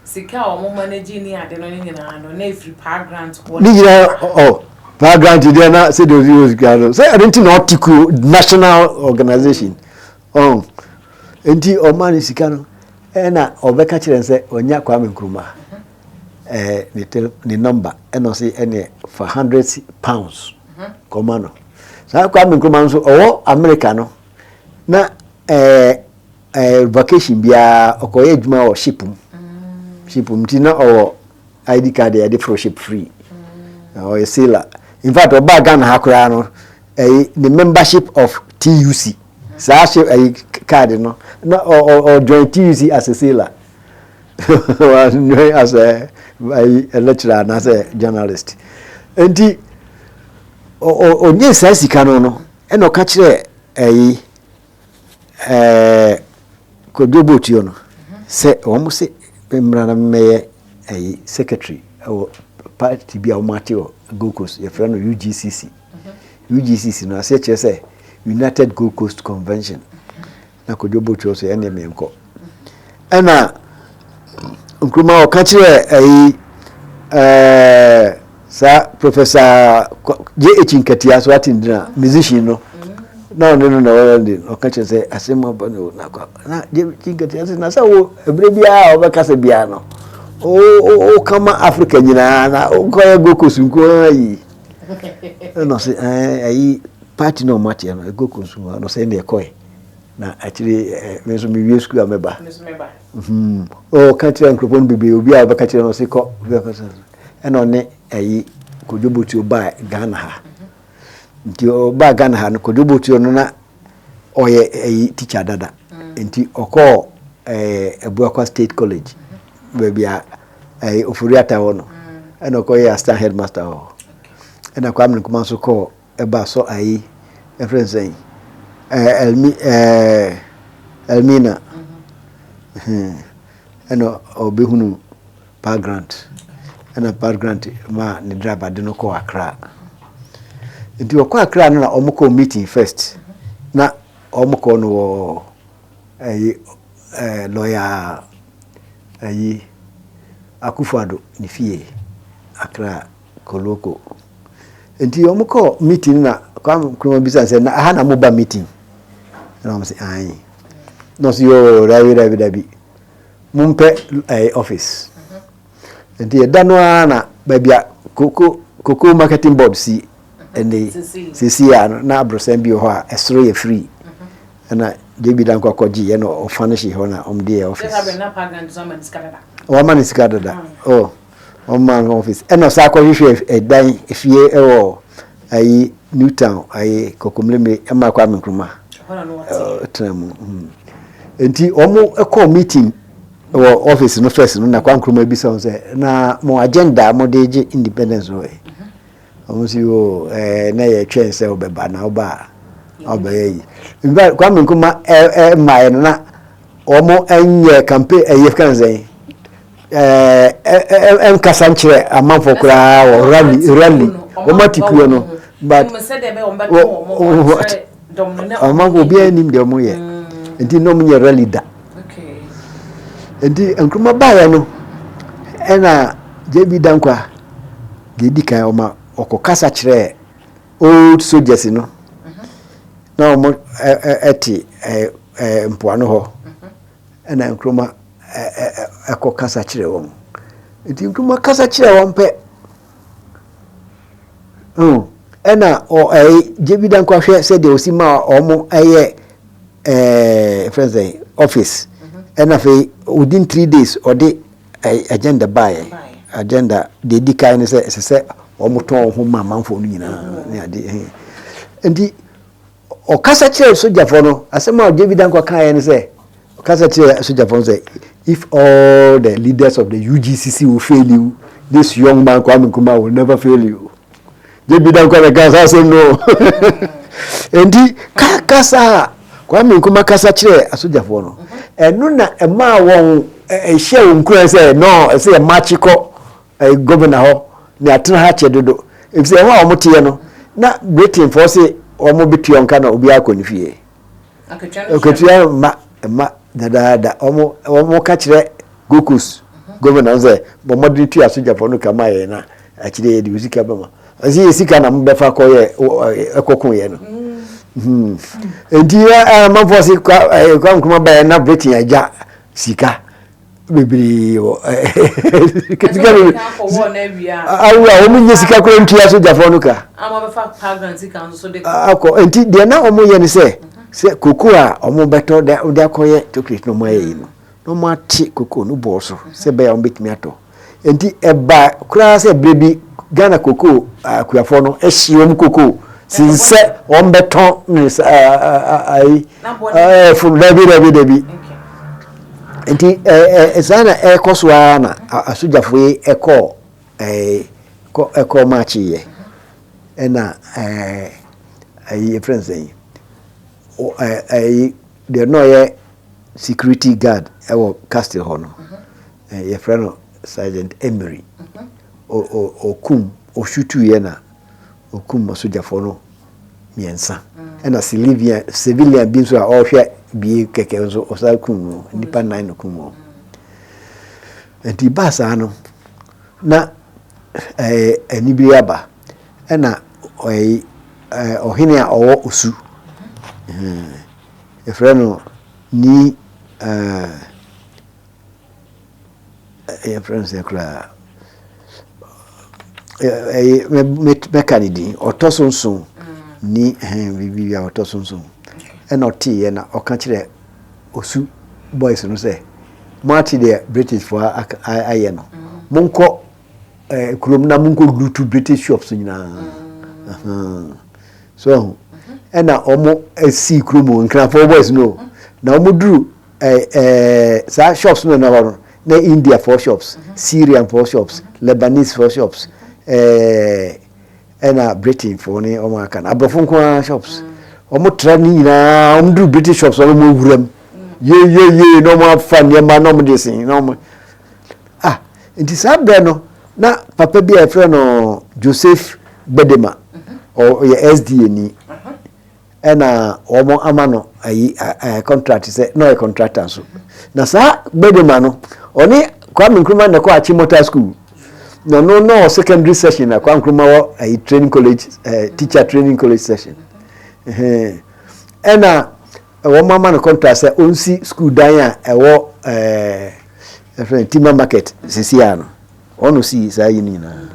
Sika a wɔn manage ne ade no ne nyinaa no na efiri Pa Grant hɔ. Ne nyinaa ɔ Pa Grant deɛ na sɛdeɛ ɔsi wɔ sika no sɛ ɛno nti na ɔte kuo national organization ɔn, nti ɔma ne sika no ɛna ɔbɛka kyerɛ no sɛ ɔnya Kwame Nkrumah ne tel ne number, ɛna ɔsɛ ɛne fa £100 kɔma no. Saa Kwame Nkrumah nso ɔwɔ America no na ɛɛ ɛɛ vacation biara ɔkɔyɛ adwuma wɔ ship mu, nti na ɔwɔ ID card yɛde foro ship free, ɔyɛ sailor. In fact, ɔbaa Ghana ha koraa no, ɛyi ne membership of TUC, saa ship ɛyi card no na ɔ ɔ ɔ join TUC as a sailor. Wanjoin as a ayi lecturer anaasɛ journalist. Nti ɔnyɛ saa sika no no ɛna ɔka kyerɛ ɛyi ɛɛ Kojo Botuo no sɛ wɔn se mmra na mmɛyɛ ɛyi secretary ɛwɔ party bi a wɔn ate wɔ Gold Coast, yɛfrɛ no UGCC. UGCC no aseɛ kyerɛ sɛ United Gold Coast Convention. Na Kojo Botuo sɛ ɛnneɛ menkɔ. Ɛna Nkrumah ɔka kyerɛ ɛyi saa Professor J.H. Nketia so ate ndina musician no na ɔne no na ɔyɛ de ɔka kyerɛ sɛ asɛm aba no na kɔ na J.H. Nketia sɛ na sɛ wo ebere biara a ɔbɛkasa biara no o kama Africa nyinaa na wokɔyɛ Gold Coast nko ara yi. Ɛna ɔsɛ ɛyi party na ɔmo ateɛ no Gold Coast nko ara na ɔsɛ ɛna ɛkɔɛ na akyire me nso mewie sukuu a mɛba. Ɔka kyerɛ nkurɔfoɔ no bebree, obi a ɔbɛka kyerɛ no ɔse kɔ, obi a ɔka kyerɛ no ɛna ɔne ɛyi Kojo Botuo baa Ghana ha. Nti ɔbaa Ghana ha no, Kojo Botuo no na ɔyɛ ɛyi teacher dada. Nti ɔkɔɔ ɛɛ Abuakwa State College baabi a ɛyi Ofori-Atta wɔ no, ɛna ɔkɔyɛ assistant headmaster wɔ hɔ. Ɛna Kwame Nkrumah nso kɔɔ ɛba sɔ ayi ɛfrɛ no sɛn ɛɛ Elmi ɛɛ Elmina ɛna ɔbɛhunu Pa Grant, ɛna Pa Grant ma ne driver de no kɔɔ Accra. Nti ɔkɔ Accra no na wɔn kɔɔ meeting first, na wɔn kɔɔ no wɔ ɛyi ɛɛ lɔya ɛyi Akufo-Addo ne fie Accra Koloko. Nti wɔn kɔɔ meeting na Kwame Nkrumah bisa sɛ na aha na mo ba meeting? Ɛna wɔn sɛ ayi. Na ɔsɛ yoo dabi dabi dabi. Mompɛ ɛɛ office. Nti ɛda no ara na baabi a koko cocoa marketing board si ɛnɛ yi sisi a no na abrɔsan bi wɔ hɔ a ɛsoro yɛ free. Ɛna JB Danko akɔgye yɛ na ɔfurnish hɔ na wɔn de yɛ office. Wɔama ne sika dada. Oh, wɔma no office. Ɛna ɔsan akɔhwehwɛ ɛdan efie ɛwɔ ayi New Town ayi Kokomlemle ɛma Kwame Nkrumah tena mu. Nti wɔn kɔɔ meeting wɔ office no first no na Kwame Nkrumah bisa wɔn sɛ na mo agenda a mo de gye independence no ɛ? Wɔn si o ɛɛ na yɛtwɛn sɛ ɔbɛba na ɔba a ɔbɛyɛ yi. In fact Kwame Nkrumah ɛ ɛ mmaeɛ no na wɔn nyɛ campaign ɛyɛ kan sɛn ɛɛ ɛnkasa nkyerɛ amanfoɔ koraa wɔ rally rally wɔn ate kuo no but amanfoɔ obiara nim deɛ wɔn yɛ nti na wɔn nyɛ rally da. Nti Nkrumah baeɛ no ɛna JB Danquah deɛ edi kan ɔma ɔkɔ kasa kyerɛɛ old soldiers no na wɔn ɛte ɛɛ mpoano hɔ ɛna Nkrumah ɛkɔ kasa kyerɛ wɔn. Nti Nkrumah kasa kyerɛ wɔn pɛ ɛna ɔ ɛɛ JB Danquah hwɛ sɛdeɛ osi ma wɔn ɛyɛ ɛɛ fɛn sɛ office ɛna afei within 3 days ɔde agenda baeɛ. Agenda deɛ edi kan ne sɛ ɛsɛ sɛ wɔn tɔn wɔn ho ma amanfoɔ no nyinaa ne ade ɛhɛn. Nti ɔkasa kyerɛ sogyafoɔ no, asɛm a JB Danquah kaeɛ ne sɛ ɔkasa kyerɛ sogyafoɔ no sɛ if all the leaders of the UGCC will fail you, this young man Kwame Nkrumah will never fail you. JB Danquah na ka saa asɛm no. Nti kasa a Kwame Nkrumah kasa kyerɛ asogyafoɔ no, ɛno na ɛmaa wɔn ɛhyɛ wɔn nkuran sɛ no ɛsɛ yɛ maakye kɔ governor hɔ na atena ha kyɛ dodo, efisɛ ɛhɔ a wɔn teɛ no na Britain foɔ se wɔn bɛtua wɔn ka na obiara kɔ ne fie. Akatua mma mma dadaada. Wɔn ka kyerɛ Gold Coast governor sɛ bɔ mmɔden tua asogyafoɔ no ka ma yɛn na akyire yɛde wo sika bɛma. Ɛsɛ yɛ sika na mobɛfa kɔyɛ ɛkɔko yɛ no. Nti amanfoɔ se Kwame Nkrumah baeɛ na Britain agya sika bebree wɔ sika bebree awo a wɔn nyɛ sika koraa ntua sogyafoɔ no ka akɔ. Nti deɛ na wɔn yɛ no sɛ koko a wɔn bɛtɔ de akɔyɛ chocolate na wɔn ayɛ yi no na wɔn ate koko no bɔɔ so sɛ bɛyɛ a wɔn bɛtumi atɔ. Nti ɛba koraa sɛ berɛ bi Ghana koko akuafoɔ no ahyi wɔn koko sin sɛ wɔn bɛtɔn ne ayi ɛfunu. Dabi dabi dabi. Nti ɛɛ saa na ɛrekɔ so ara na asogyafoɔ yi ɛkɔɔ ɛɛ kɔ ɛkɔɔ maakyeeɛ ɛna ɛɛ ɛyi yɛfrɛ no sɛn ɛyi deɛ na ɔyɛ security guard ɛwɔ castle hɔ no yɛfrɛ no Sergeant Emery ɔkum ɔshutuiɛ na ɔkum asogyafoɔ no mmiɛnsa ɛna civilian civilian bi nso a ɔrehwɛ bie kɛkɛ nso ɔsan kum no. Nnipa nnan na kum wɔn. Nti baa saa no na ɛɛ anibere aba ɛna ɛɛ ɔhene a ɔwɔ Osu yɛfrɛ no ni ɛɛ yɛfrɛ no sɛ koraa ɛyɛ mɛka ne din ɔtɔ so nson ni ɛhɛn biribi a ɔtɔ so nson ɛna ɔteeɛ na ɔka kyerɛ Osu boys no sɛ moate deɛ British foɔ ayɛ no monkɔ ɛɛ kurom na monkɔ loot British shops nyinaa so ɛho ɛna wɔn asi kurom nkrafoɔ boys no na wɔn duru ɛɛ ɛɛ saa shops no na hɔ no na India foɔ shops, Syrian foɔ shops, Lebanese foɔ shops, ɛɛ ɛna Britain foɔ ne wɔn aka no aborɔfo nko ara shops. Wɔn tra ne nyinaa wɔn duru British shops wɔn awura mu yeyeye na wɔn afa nneɛma na wɔn de sen na wɔn ah nti saa berɛ no na papa bi a yɛfrɛ no Joseph Gbedema ɔyɛ SDA ni. Ɛna wɔn ama no ayi ɛɛ contract sɛ na ɔyɛ contractor nso. Na saa Gbedema no, ɔne Kwame Nkrumah na ɛkɔ Achimota school. Na ɔno na ɔwɔ secondary session na Kwame Nkrumah wɔ ayi training college ɛɛ teacher training college session. Ɛna wɔn ama no contract sɛ ɔnsi school dan a ɛwɔ ɛɛ ɛfrɛ Timber Market sisi ano. Ɔno si saa yi no nyinaa.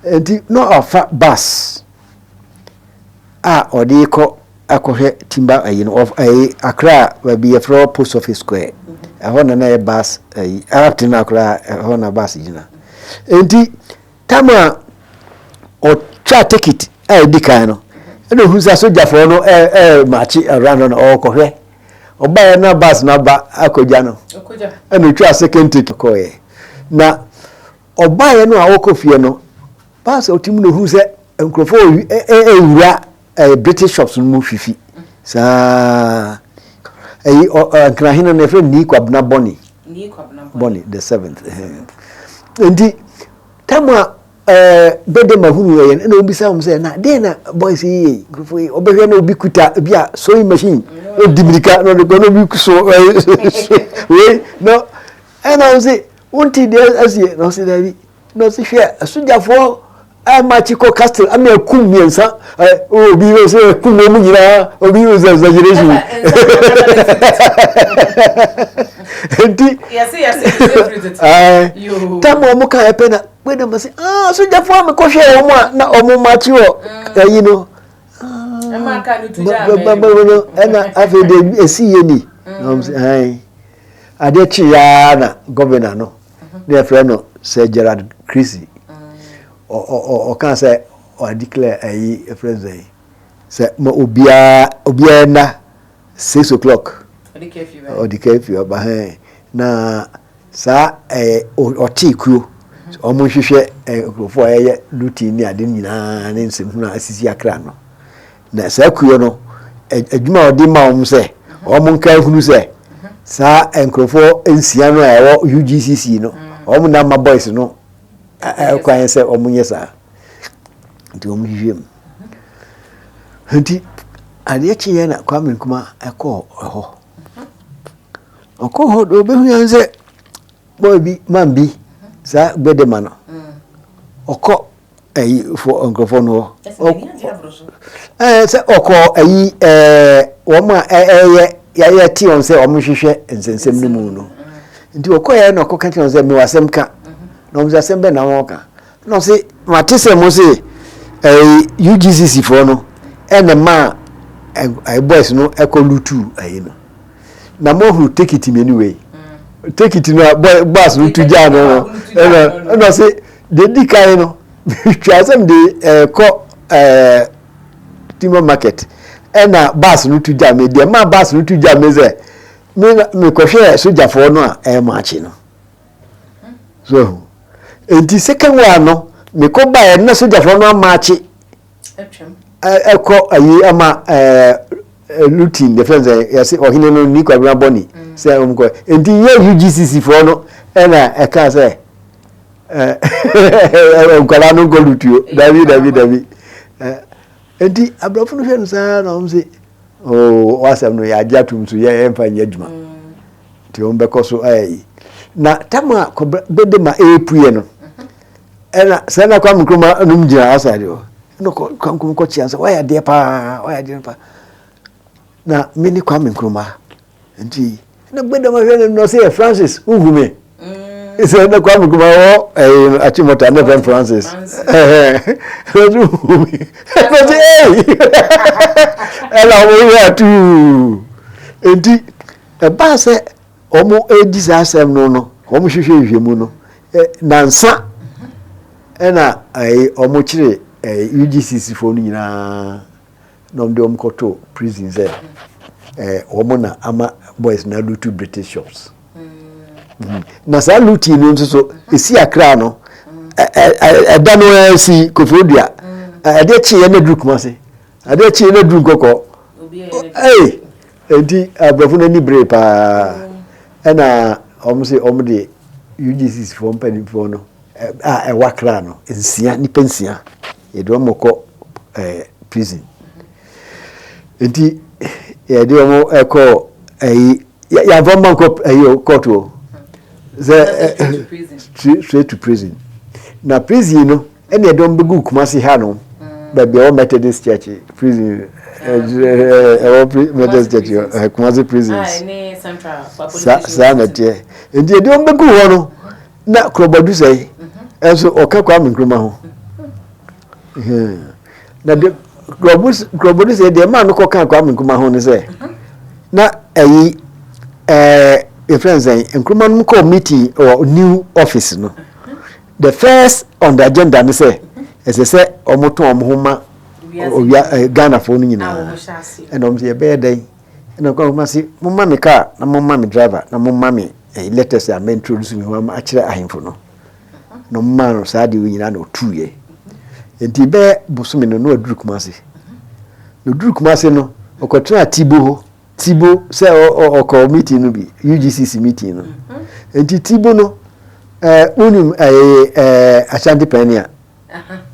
Nti na ɔfa bus. a ɔde rekɔ akɔhwɛ timber ayi no ɔf ayi Accra baabi yɛfrɛ hɔ post office square ɛhɔ na na yɛ bus ayi up to now koraa ɛhɔ na bus gyina nti tam a ɔtwa ticket a ɛdi kan no ɛna ohun sɛ asogyafoɔ no ɛɛ ɛɛ maakye around hɔ na ɔrekɔhwɛ ɔbaeɛ na bus no aba akɔgya no ɛna otwa second ticket kɔɔɛ na ɔbaeɛ no a ɔrekɔ fie no Bus a ɔte mu na ohuu sɛ nkurɔfoɔ rewura British shops no mu fifi saa. Ɛyi Nkrahene no yɛfrɛ no Nii Kwabena Bɔne. Bɔne the seventh. Nti tam a bɛde ma hunu yɛ ɛna obisa wɔn sɛ na deɛ na boys yi yɛ nkurɔfoɔ yi ɔbɛhwɛ na obi kuta bi a sewing machine ɔdi mirika na ɔde kɔ na obi so wei na ɛna wɔn sɛ wɔn ti deɛ asie na wɔn sɛ daabi. Na ɔsi hwɛ asogyafoɔ ɛmakye kɔ castle ama ɛkum mmiɛnsa ɛ obi wɔ sɛ ɛkum wɔn nyinaa obi wɔ sɛ exaggeration nti ɛɛ tam a wɔn ka ɛpɛ na wei na ma sɛ aa asogyafoɔ a mekɔhwɛ wɔn a na wɔn makye wɔ ɛyi no bɛbɛbɛ ɛna afei de esi yie ni na wɔn sɛ ɛn adeɛ kye yaa na gɔvena no. na yɛfrɛ no Sir Gerard Creasy. Ɔkaa sɛ ɔdeclare ayi yɛfrɛ no sɛ sɛ ma obiara obiara nna 6 o'clock ɔde curfew aba hɛn na saa ɛɛ ɔtee kuo wɔn nhwehwɛ nkurɔfoɔ a ɛyɛ looting ne ade nyinaa ne nsɛmhunu a asisi Accra no. Na saa kuo no, adwuma a ɔde ma wɔn sɛ wɔn nka nhunu sɛ saa nkurɔfoɔ nsia no a ɛwɔ UGCC no, wɔn na ama boys no kwan sɛ wɔn nyɛ saa. Nti wɔn hwehwɛ mu. Nti adeɛ kyeeɛ na Kwame Nkrumah ɛkɔɔ ɛhɔ. Ɔkɔɔ hɔ deɛ ɔbɛhu yɛn sɛ boy bi man bi saa Gbedema no ɔkɔ ɛyi fo nkurɔfoɔ no hɔ ɛɛ sɛ ɔkɔ ɛyi ɛɛ wɔn a ɛyɛ yɛayɛ te wɔn sɛ wɔn hwehwɛ nsɛnsɛm no mu no nti ɔkɔ yɛ na ɔkɔ ka kyerɛ wɔn sɛ mewɔ asɛm ka na wɔn sɛ asɛm bɛn na wɔn ka na ɔse mate sɛ mo se ɛyi UGCC foɔ no ɛna maa ɛɛ boys no ɛkɔ lutu ɛyi no na mo ahuru tekiti mmienu wei tekiti no a boy bus no tu gyaa no no ɛna ɛna ɔse Deɛ ɛdi kan no, metwaa sɛ mede ɛrekɔ ɛɛ Timber market ɛna bus no tu gyaa me. Deɛ maa bus no tu gyaa me sɛ Me na mekɔhwɛɛ sogyafoɔ no a ɛremaakye no. So ahu. Enti second one no, mekɔ baeɛ na sogyafoɔ no amaakye ɛkɔ ayi ama ɛɛ lutin yɛfrɛ no sɛ yɛse ɔhene no ni kwabena bɔne sɛ wɔn kɔ. Enti yɛ UGCC foɔ no ɛna ɛka sɛ ɛɛ nkwadaa no nkɔ lutuo. Dabi dabi dabi. Enti aborɔfo no hwɛ no saa na wɔn se Oh, w'asɛm no yɛagye atom so yɛ yɛmfa nyɛ adwuma. Nti wɔn bɛkɔ so ayɛ yi. Na tam a bɛde ma ɛrepuiɛ no, ɛna sɛ na Kwame Nkrumah nom gyina outside hɔ. Ɛna Kwame Nkrumah kɔkyea sɛ wayɛ adeɛ paa, wayɛ adeɛ paa. Na me ne Kwame Nkrumah Nti na gbedama hwɛ no no sɛ yɛ Francis wohu me sɛ na Kwame Nkrumah wɔ ɛyi no Achimota ne fɛn Francis ɛhɛn ɛna wohu me ɛna sɛ ɛyi ɛna wɔn yɛ atuu nti ɛbaa sɛ wɔn redi saa asɛm no no wɔn hwehwɛ nhwɛ mu no nansa ɛna ɛyi wɔn kyerɛ ɛyi UGCC foɔ no nyinaa. na wɔde wɔn kɔtoo prison sɛ eh, wɔn na ama boys na lutu British shops. Mm. Na saa looting no nso so esi Accra no ɛda no ara si Koforidua ɛdeɛ kyeeɛ na duru Kumase adeɛ kyeeɛ na duru Nkɔkɔ ee nti aborɔfo no ani bere paa ɛna wɔn sɛ wɔn de UGCC foɔ mpanimfoɔ no a ɛwɔ Accra no nsia nipa nsia Yɛde wɔn kɔ ɛɛ prison. Nti yɛde wɔn kɔ ɛyi yɛamfa wɔn ankɔ ɛyi o court o. Sɛ ɛ straight to prison. Na prison no ɛna yɛde wɔn bɛgu Kumasi ha no baabi ɛwɔ Methodist Church prison ɛwɔ Methodist Church Kumasi prisons. Saa saa na ɛteɛ. Nti yɛde wɔn bɛgu hɔ no. Na Korɔbɔdu sɛe nso ɔka Kwame Nkrumah ho. Na de Korɔbɔdu sɛe deɛ ɛmaa no kɔka Kwame Nkrumah ho ne sɛ na ɛyi ɛɛ yɛfrɛ no sɛn Nkrumah no kɔɔ meeting wɔ new office no. The first on the agenda ne sɛ ɛsɛ sɛ wɔtɔn wɔn ho ma owia Ghanafoɔ no nyinaa. Ɛna wɔn sɛ yɛbɛyɛ dɛn? Ɛna Kwame Nkrumah se momma me car na momma me driver na momma me eh, letters a mɛ-introduce me ho ama akyerɛ ahemfo no. Na ɔmaa no saa adeɛ wei nyinaa na ɔtuiɛ. Nti bɛyɛ bosome no na waduru Kumase. Na ɔduru Kumase no, ɔkɔtenaa Tibo hɔ. Tibo sɛ ɔkɔ meeting no bi, UGCC meeting no. Nti Tibo no, eh, wonim eh, eh, Ashanti Pioneer.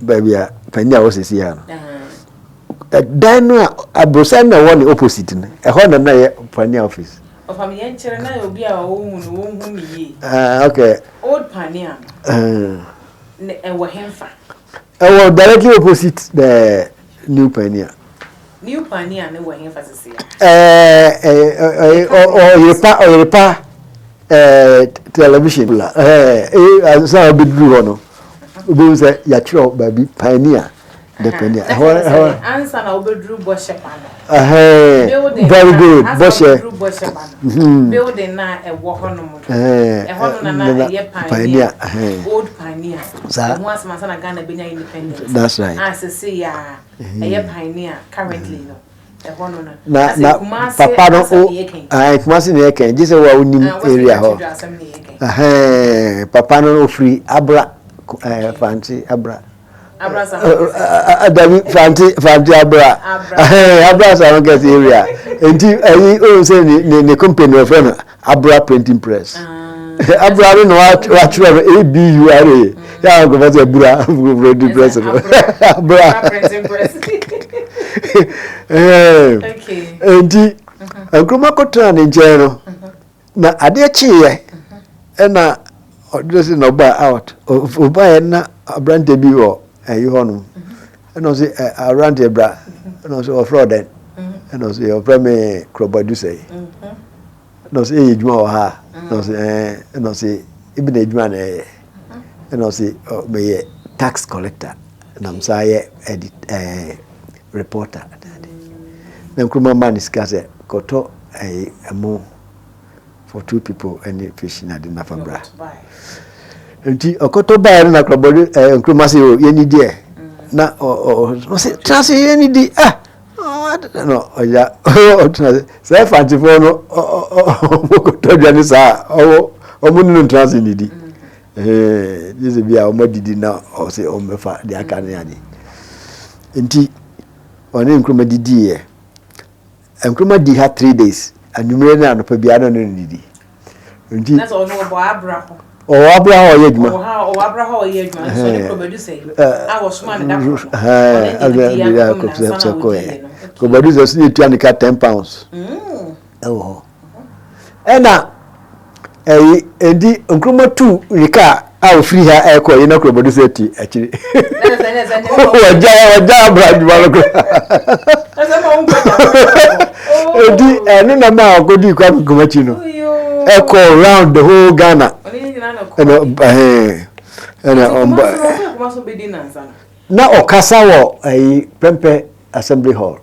baabi a panyin a wɔsisi ha no dan no a aborosan na ɛwɔ ne opposite no ɛhɔ na na yɛ pania office. ɔfam yɛn kyerɛ na obi a ɔwɔ mu no wɔn hu ne yie. ah okay. Old pania no. Ne ɛwɔ henfa. Ɛwɔ directly opposite the new pania. New pania ne wɔ henfa sisi ya. Ɛɛ ɛɛ ɔyerepa ɔyerepa ɛɛ television la ɛɛ ɛɛ ansa a ɔbɛduru hɔ no wobɛhu sɛ yɛatwerɛ baabi pioneer the pioneer ɛhɔ ɛhɔ. Ansa na wobɛduru bɔhyɛ ba no. Ɛhɛn very good bɔhyɛ. Bɔhyɛ ba no. Building na ɛwɔ hɔ nom no. Ɛhɔ no na na ɛyɛ pioneer old pioneer. Saa. Ɛho asɛm ansa na Ghana bɛnya independence. That's right. A sese yɛ a ɛyɛ pioneer currently no. Na na papa no o ayi Kumasi na yɛ kɛn gye sɛ wo a wonim area hɔ ɛhɛn papa no ofiri abra ɛɛ Fante abra dabi Fante Fante abra ɛhɛn abra Asafo kɛse area nti ɛyi ohun sɛ ne ne ne company wɔfrɛ no Abra printing press. Ah. Abra no na watwerɛ no A B U R A. Yɛ a nkurɔfoɔ sɛ abura printing press no. Abra printing press. Nti Nkrumah kɔtena ne nkyɛn no na adeɛ kyeeɛ ɛna ɔde sɛ na ɔbaa out ɔbaeɛ na aberanteɛ bi wɔ ɛyi hɔ nom ɛna ɔsɛ aberanteɛ bra ɛna ɔsɛ ɔfrɛ ɔdɛn ɛna ɔsɛ ɔfrɛ me Korɔbadu sɛe. Ɛna ɔsɛ ɛyɛ adwuma wɔ ha ɛna ɔsɛ ɛɛ ɛna ɔsɛ ebi na adwuma na ɛyɛ ɛna ɔsɛ meyɛ tax collector na mo san yɛ ɛdi ɛɛ reporter na Nkrumah maa ne sika sɛ kɔtɔ ɛyi ɛmo for two people ɛne fish na de nafa bra nti ɔkɔtɔ baa no na korɔbɔ ɛɛ Nkrumah sɛ o yɛn ni deɛ na ɔ ɔ ɔsɛ tena se yɛn ni di ah. Na ɔya ɔtena ase. Sɛ Fantefoɔ no ɔmo kɔtɔ aduane saa a, ɔmo ɔmo ne no ntena ase nnidi. Gye sɛ bi a ɔmo adidi na ɔsɛ ɔmo bɛfa deɛ aka ne ade. Nti ɔne Nkrumah didiiɛ. Nkrumah dii ha 3 days, anwummerɛ ne anɔpa biara na ɔne no didi. Nti Na sɛ ɔno ɔbɔ abra hɔ. Ɔwɔ abra hɔ a ɔyɛ adwuma. Ɔwɔ ha, ɔwɔ abra hɔ a ɔyɛ adwuma. Nso ɔne Krobadu sɛ a wɔsoma ne da koro no. Ɔne ne didi akɔpem nansa na wɔdiiɛ no. Krobadu sɛ so yɛtua ne ka £10 ɛwɔ hɔ. Ɛna ɛyi nti Nkrumah tu ne kaa a ofiri ha ɛkɔ yi na Krobadu sɛ ti akyiri. Wagya wagya abra adwuma no koraa. Enti ɛno na ma ɔkɔdii Kwame Nkrumah akyi no ɛkɔ round the whole Ghana. Ɛna ɛhɛn ɛna ɔmba na ɔkasa wɔ ɛyi Prempeh Assembly Hall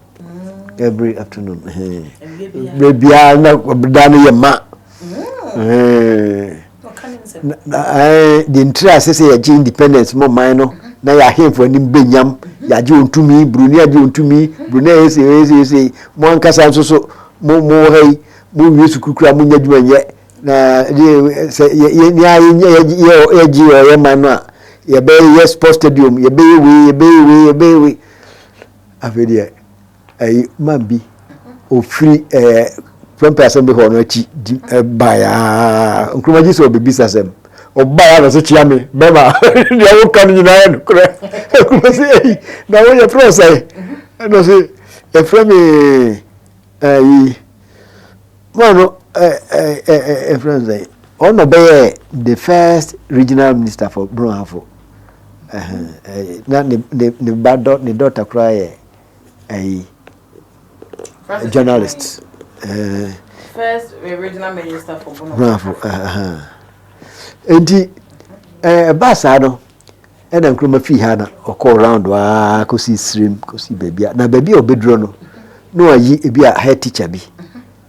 every afternoon. Ɛhɛn biara na da no yɛ ma. Ɛhɛn deɛ ntiri ase sɛ yɛgye independence mo man no na yɛ ahemfo anim bɛnyam, yɛagye wɔn tumi, buroni agye wɔn tumi, buroni ayɛ sei, ayɛ sei, sei, mo ankasa nso so mo mo wɔ ha yi, mo wie sukuu koraa mo nyɛ adwuma nyɛ, na sɛ yɛ yɛ yɛ yɛ yɛgye ɔyɛ man no a, yɛbɛyɛ sports stadium, yɛbɛyɛ wei, yɛbɛyɛ wei, yɛbɛyɛ wei. Afei deɛ ɛyi man bi ofiri Prempeh Assembly Hall no akyi di ɛbaeɛ aa, Nkrumah gye sɛ ɔbɛbisa sɛm, ɔbaeɛ a na ɔsɛ kyia me bɛma, deɛ woka no nyinaa yɛ nokorɛ. Nkrumah sɛ, "Ei, na woyɛ frɛ wo sɛe?" Ɛna ɔsɛ yɛfrɛ me ɛyi man no ɛ ɛ ɛfrɛ no sɛ ɔno ɔbɛyɛ the first regional minister for Brong Ahafo, na ne ne ne ba dɔ ne daughter koraa yɛ ɛyi journalist. First regional minister for Brong. Ahafo. Nti ɛbaa saa no ɛna Nkrumah fii ha na ɔkɔɔ round aa kɔsi Sirim, kɔsi baabi a na baabi a ɔbɛduro no na wayi ebi a head teacher bi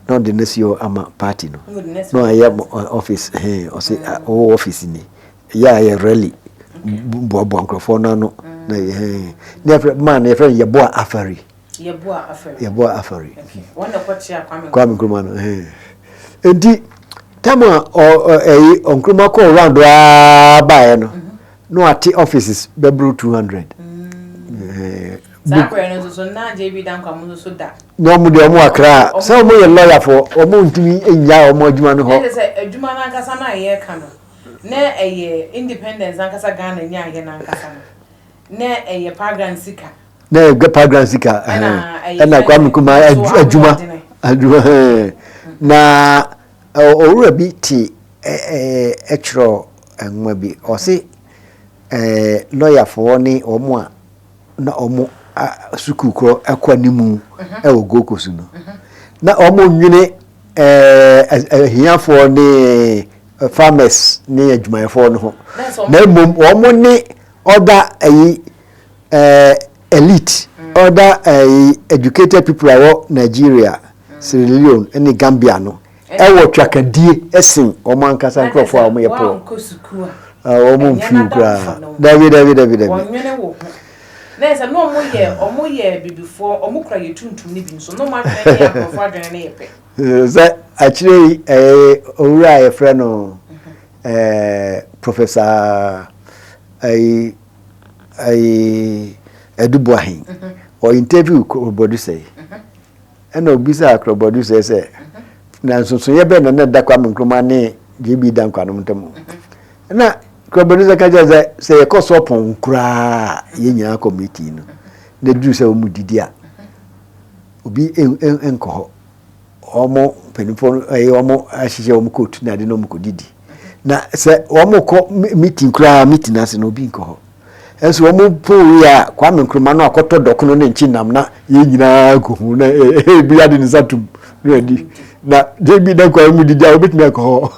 na ɔde no si hɔ ama party no na ɔayɛ office hɛn, ɔsɛ ɔwɔ office ni yɛ a yɛ rally boaboa nkurɔfoɔ no ano na hɛn ne yɛfrɛ man no, yɛfrɛ no Yɛboa Afari. Yɛboa Afari. Yɛboa Afari. Wɔn na kɔkyea Kwame. Kwame Nkrumah no hɛn. Nti tam a ɛyi Nkrumah kɔɔ round aa baeɛ no na wate offices bɛboro 200. Saa akɔyɛ no nso so na JB Danquah mo nso so da. Na ɔmo deɛ ɔmo akra sɛ ɔmo yɛ lɔyafoɔ, ɔmo ntumi nya ɔmo adwuma no hɔ. Ɛsɛ sɛ adwuma no ankasa no a yɛreka no na ɛyɛ independence ankasa Ghana nyaayɛ no ankasa no na ɛyɛ Pagran sika. Na ɛyɛ Pagran sika ɛna Kwame Nkrumah adwuma adwuma. Na owura bi te ɛtwerɛ nwoma bi, ɔse lɔyafoɔ ne wɔn a na wɔn sukuu korɔ ɛkɔ animu ɛwɔ Gold Coast no na wɔn nwene ahiafoɔ ne farmers ne adwumayɛfoɔ no ho, na mmom wɔn ne other ɛyi elite, other ɛyi educated people a wɔ Nigeria, Sierra Leone ne Gambia no ɛwɔ twakadie ɛsen wɔn ankasa nkurɔfoɔ a wɔn yɛ poor, wɔn mfiw koraa. Dabi, dabi, dabi, dabi. Wɔnwene wo ho na ɛsɛ na ɔmo yɛ bibifoɔ, ɔmo kura yɛ tuntum ne bi nso na ɔmo adwene ne aborɔfo adwene ne yɛ pɛ. Sɛ akyire yi ɛyɛ owura a yɛfrɛ no Professor ɛyi Adu Boahen ɔ interview Korobɔdu sɛ, ɛna obisa Korobɔdu sɛ na nsonsonoeɛ bɛn na na ɛda Kwame Nkrumah ne JB Danquah nom ntam? Na Korobɔdu sɛ ka kyerɛ sɛ yɛkɔ sɔpɔn koraa, yɛn nyinaa kɔ meeting no na duru sɛ wɔn mu didi a, obi nkɔ hɔ. Wɔn mpanimfoɔ no ɛyɛ wɔn ahyehyɛ wɔn coat na ade na wɔn kɔ didi, na sɛ wɔn kɔ meeting koraa, meeting ase na obi nkɔ hɔ. Ɛnso wɔn pon wie a, Kwame Nkrumah no akɔtɔ dɔkono ne nkyi nam na yɛn nyinaa gu ho na ebi ade ne nsa tum na adi, na JB Danquah mu didi a, obetumi akɔ hɔ.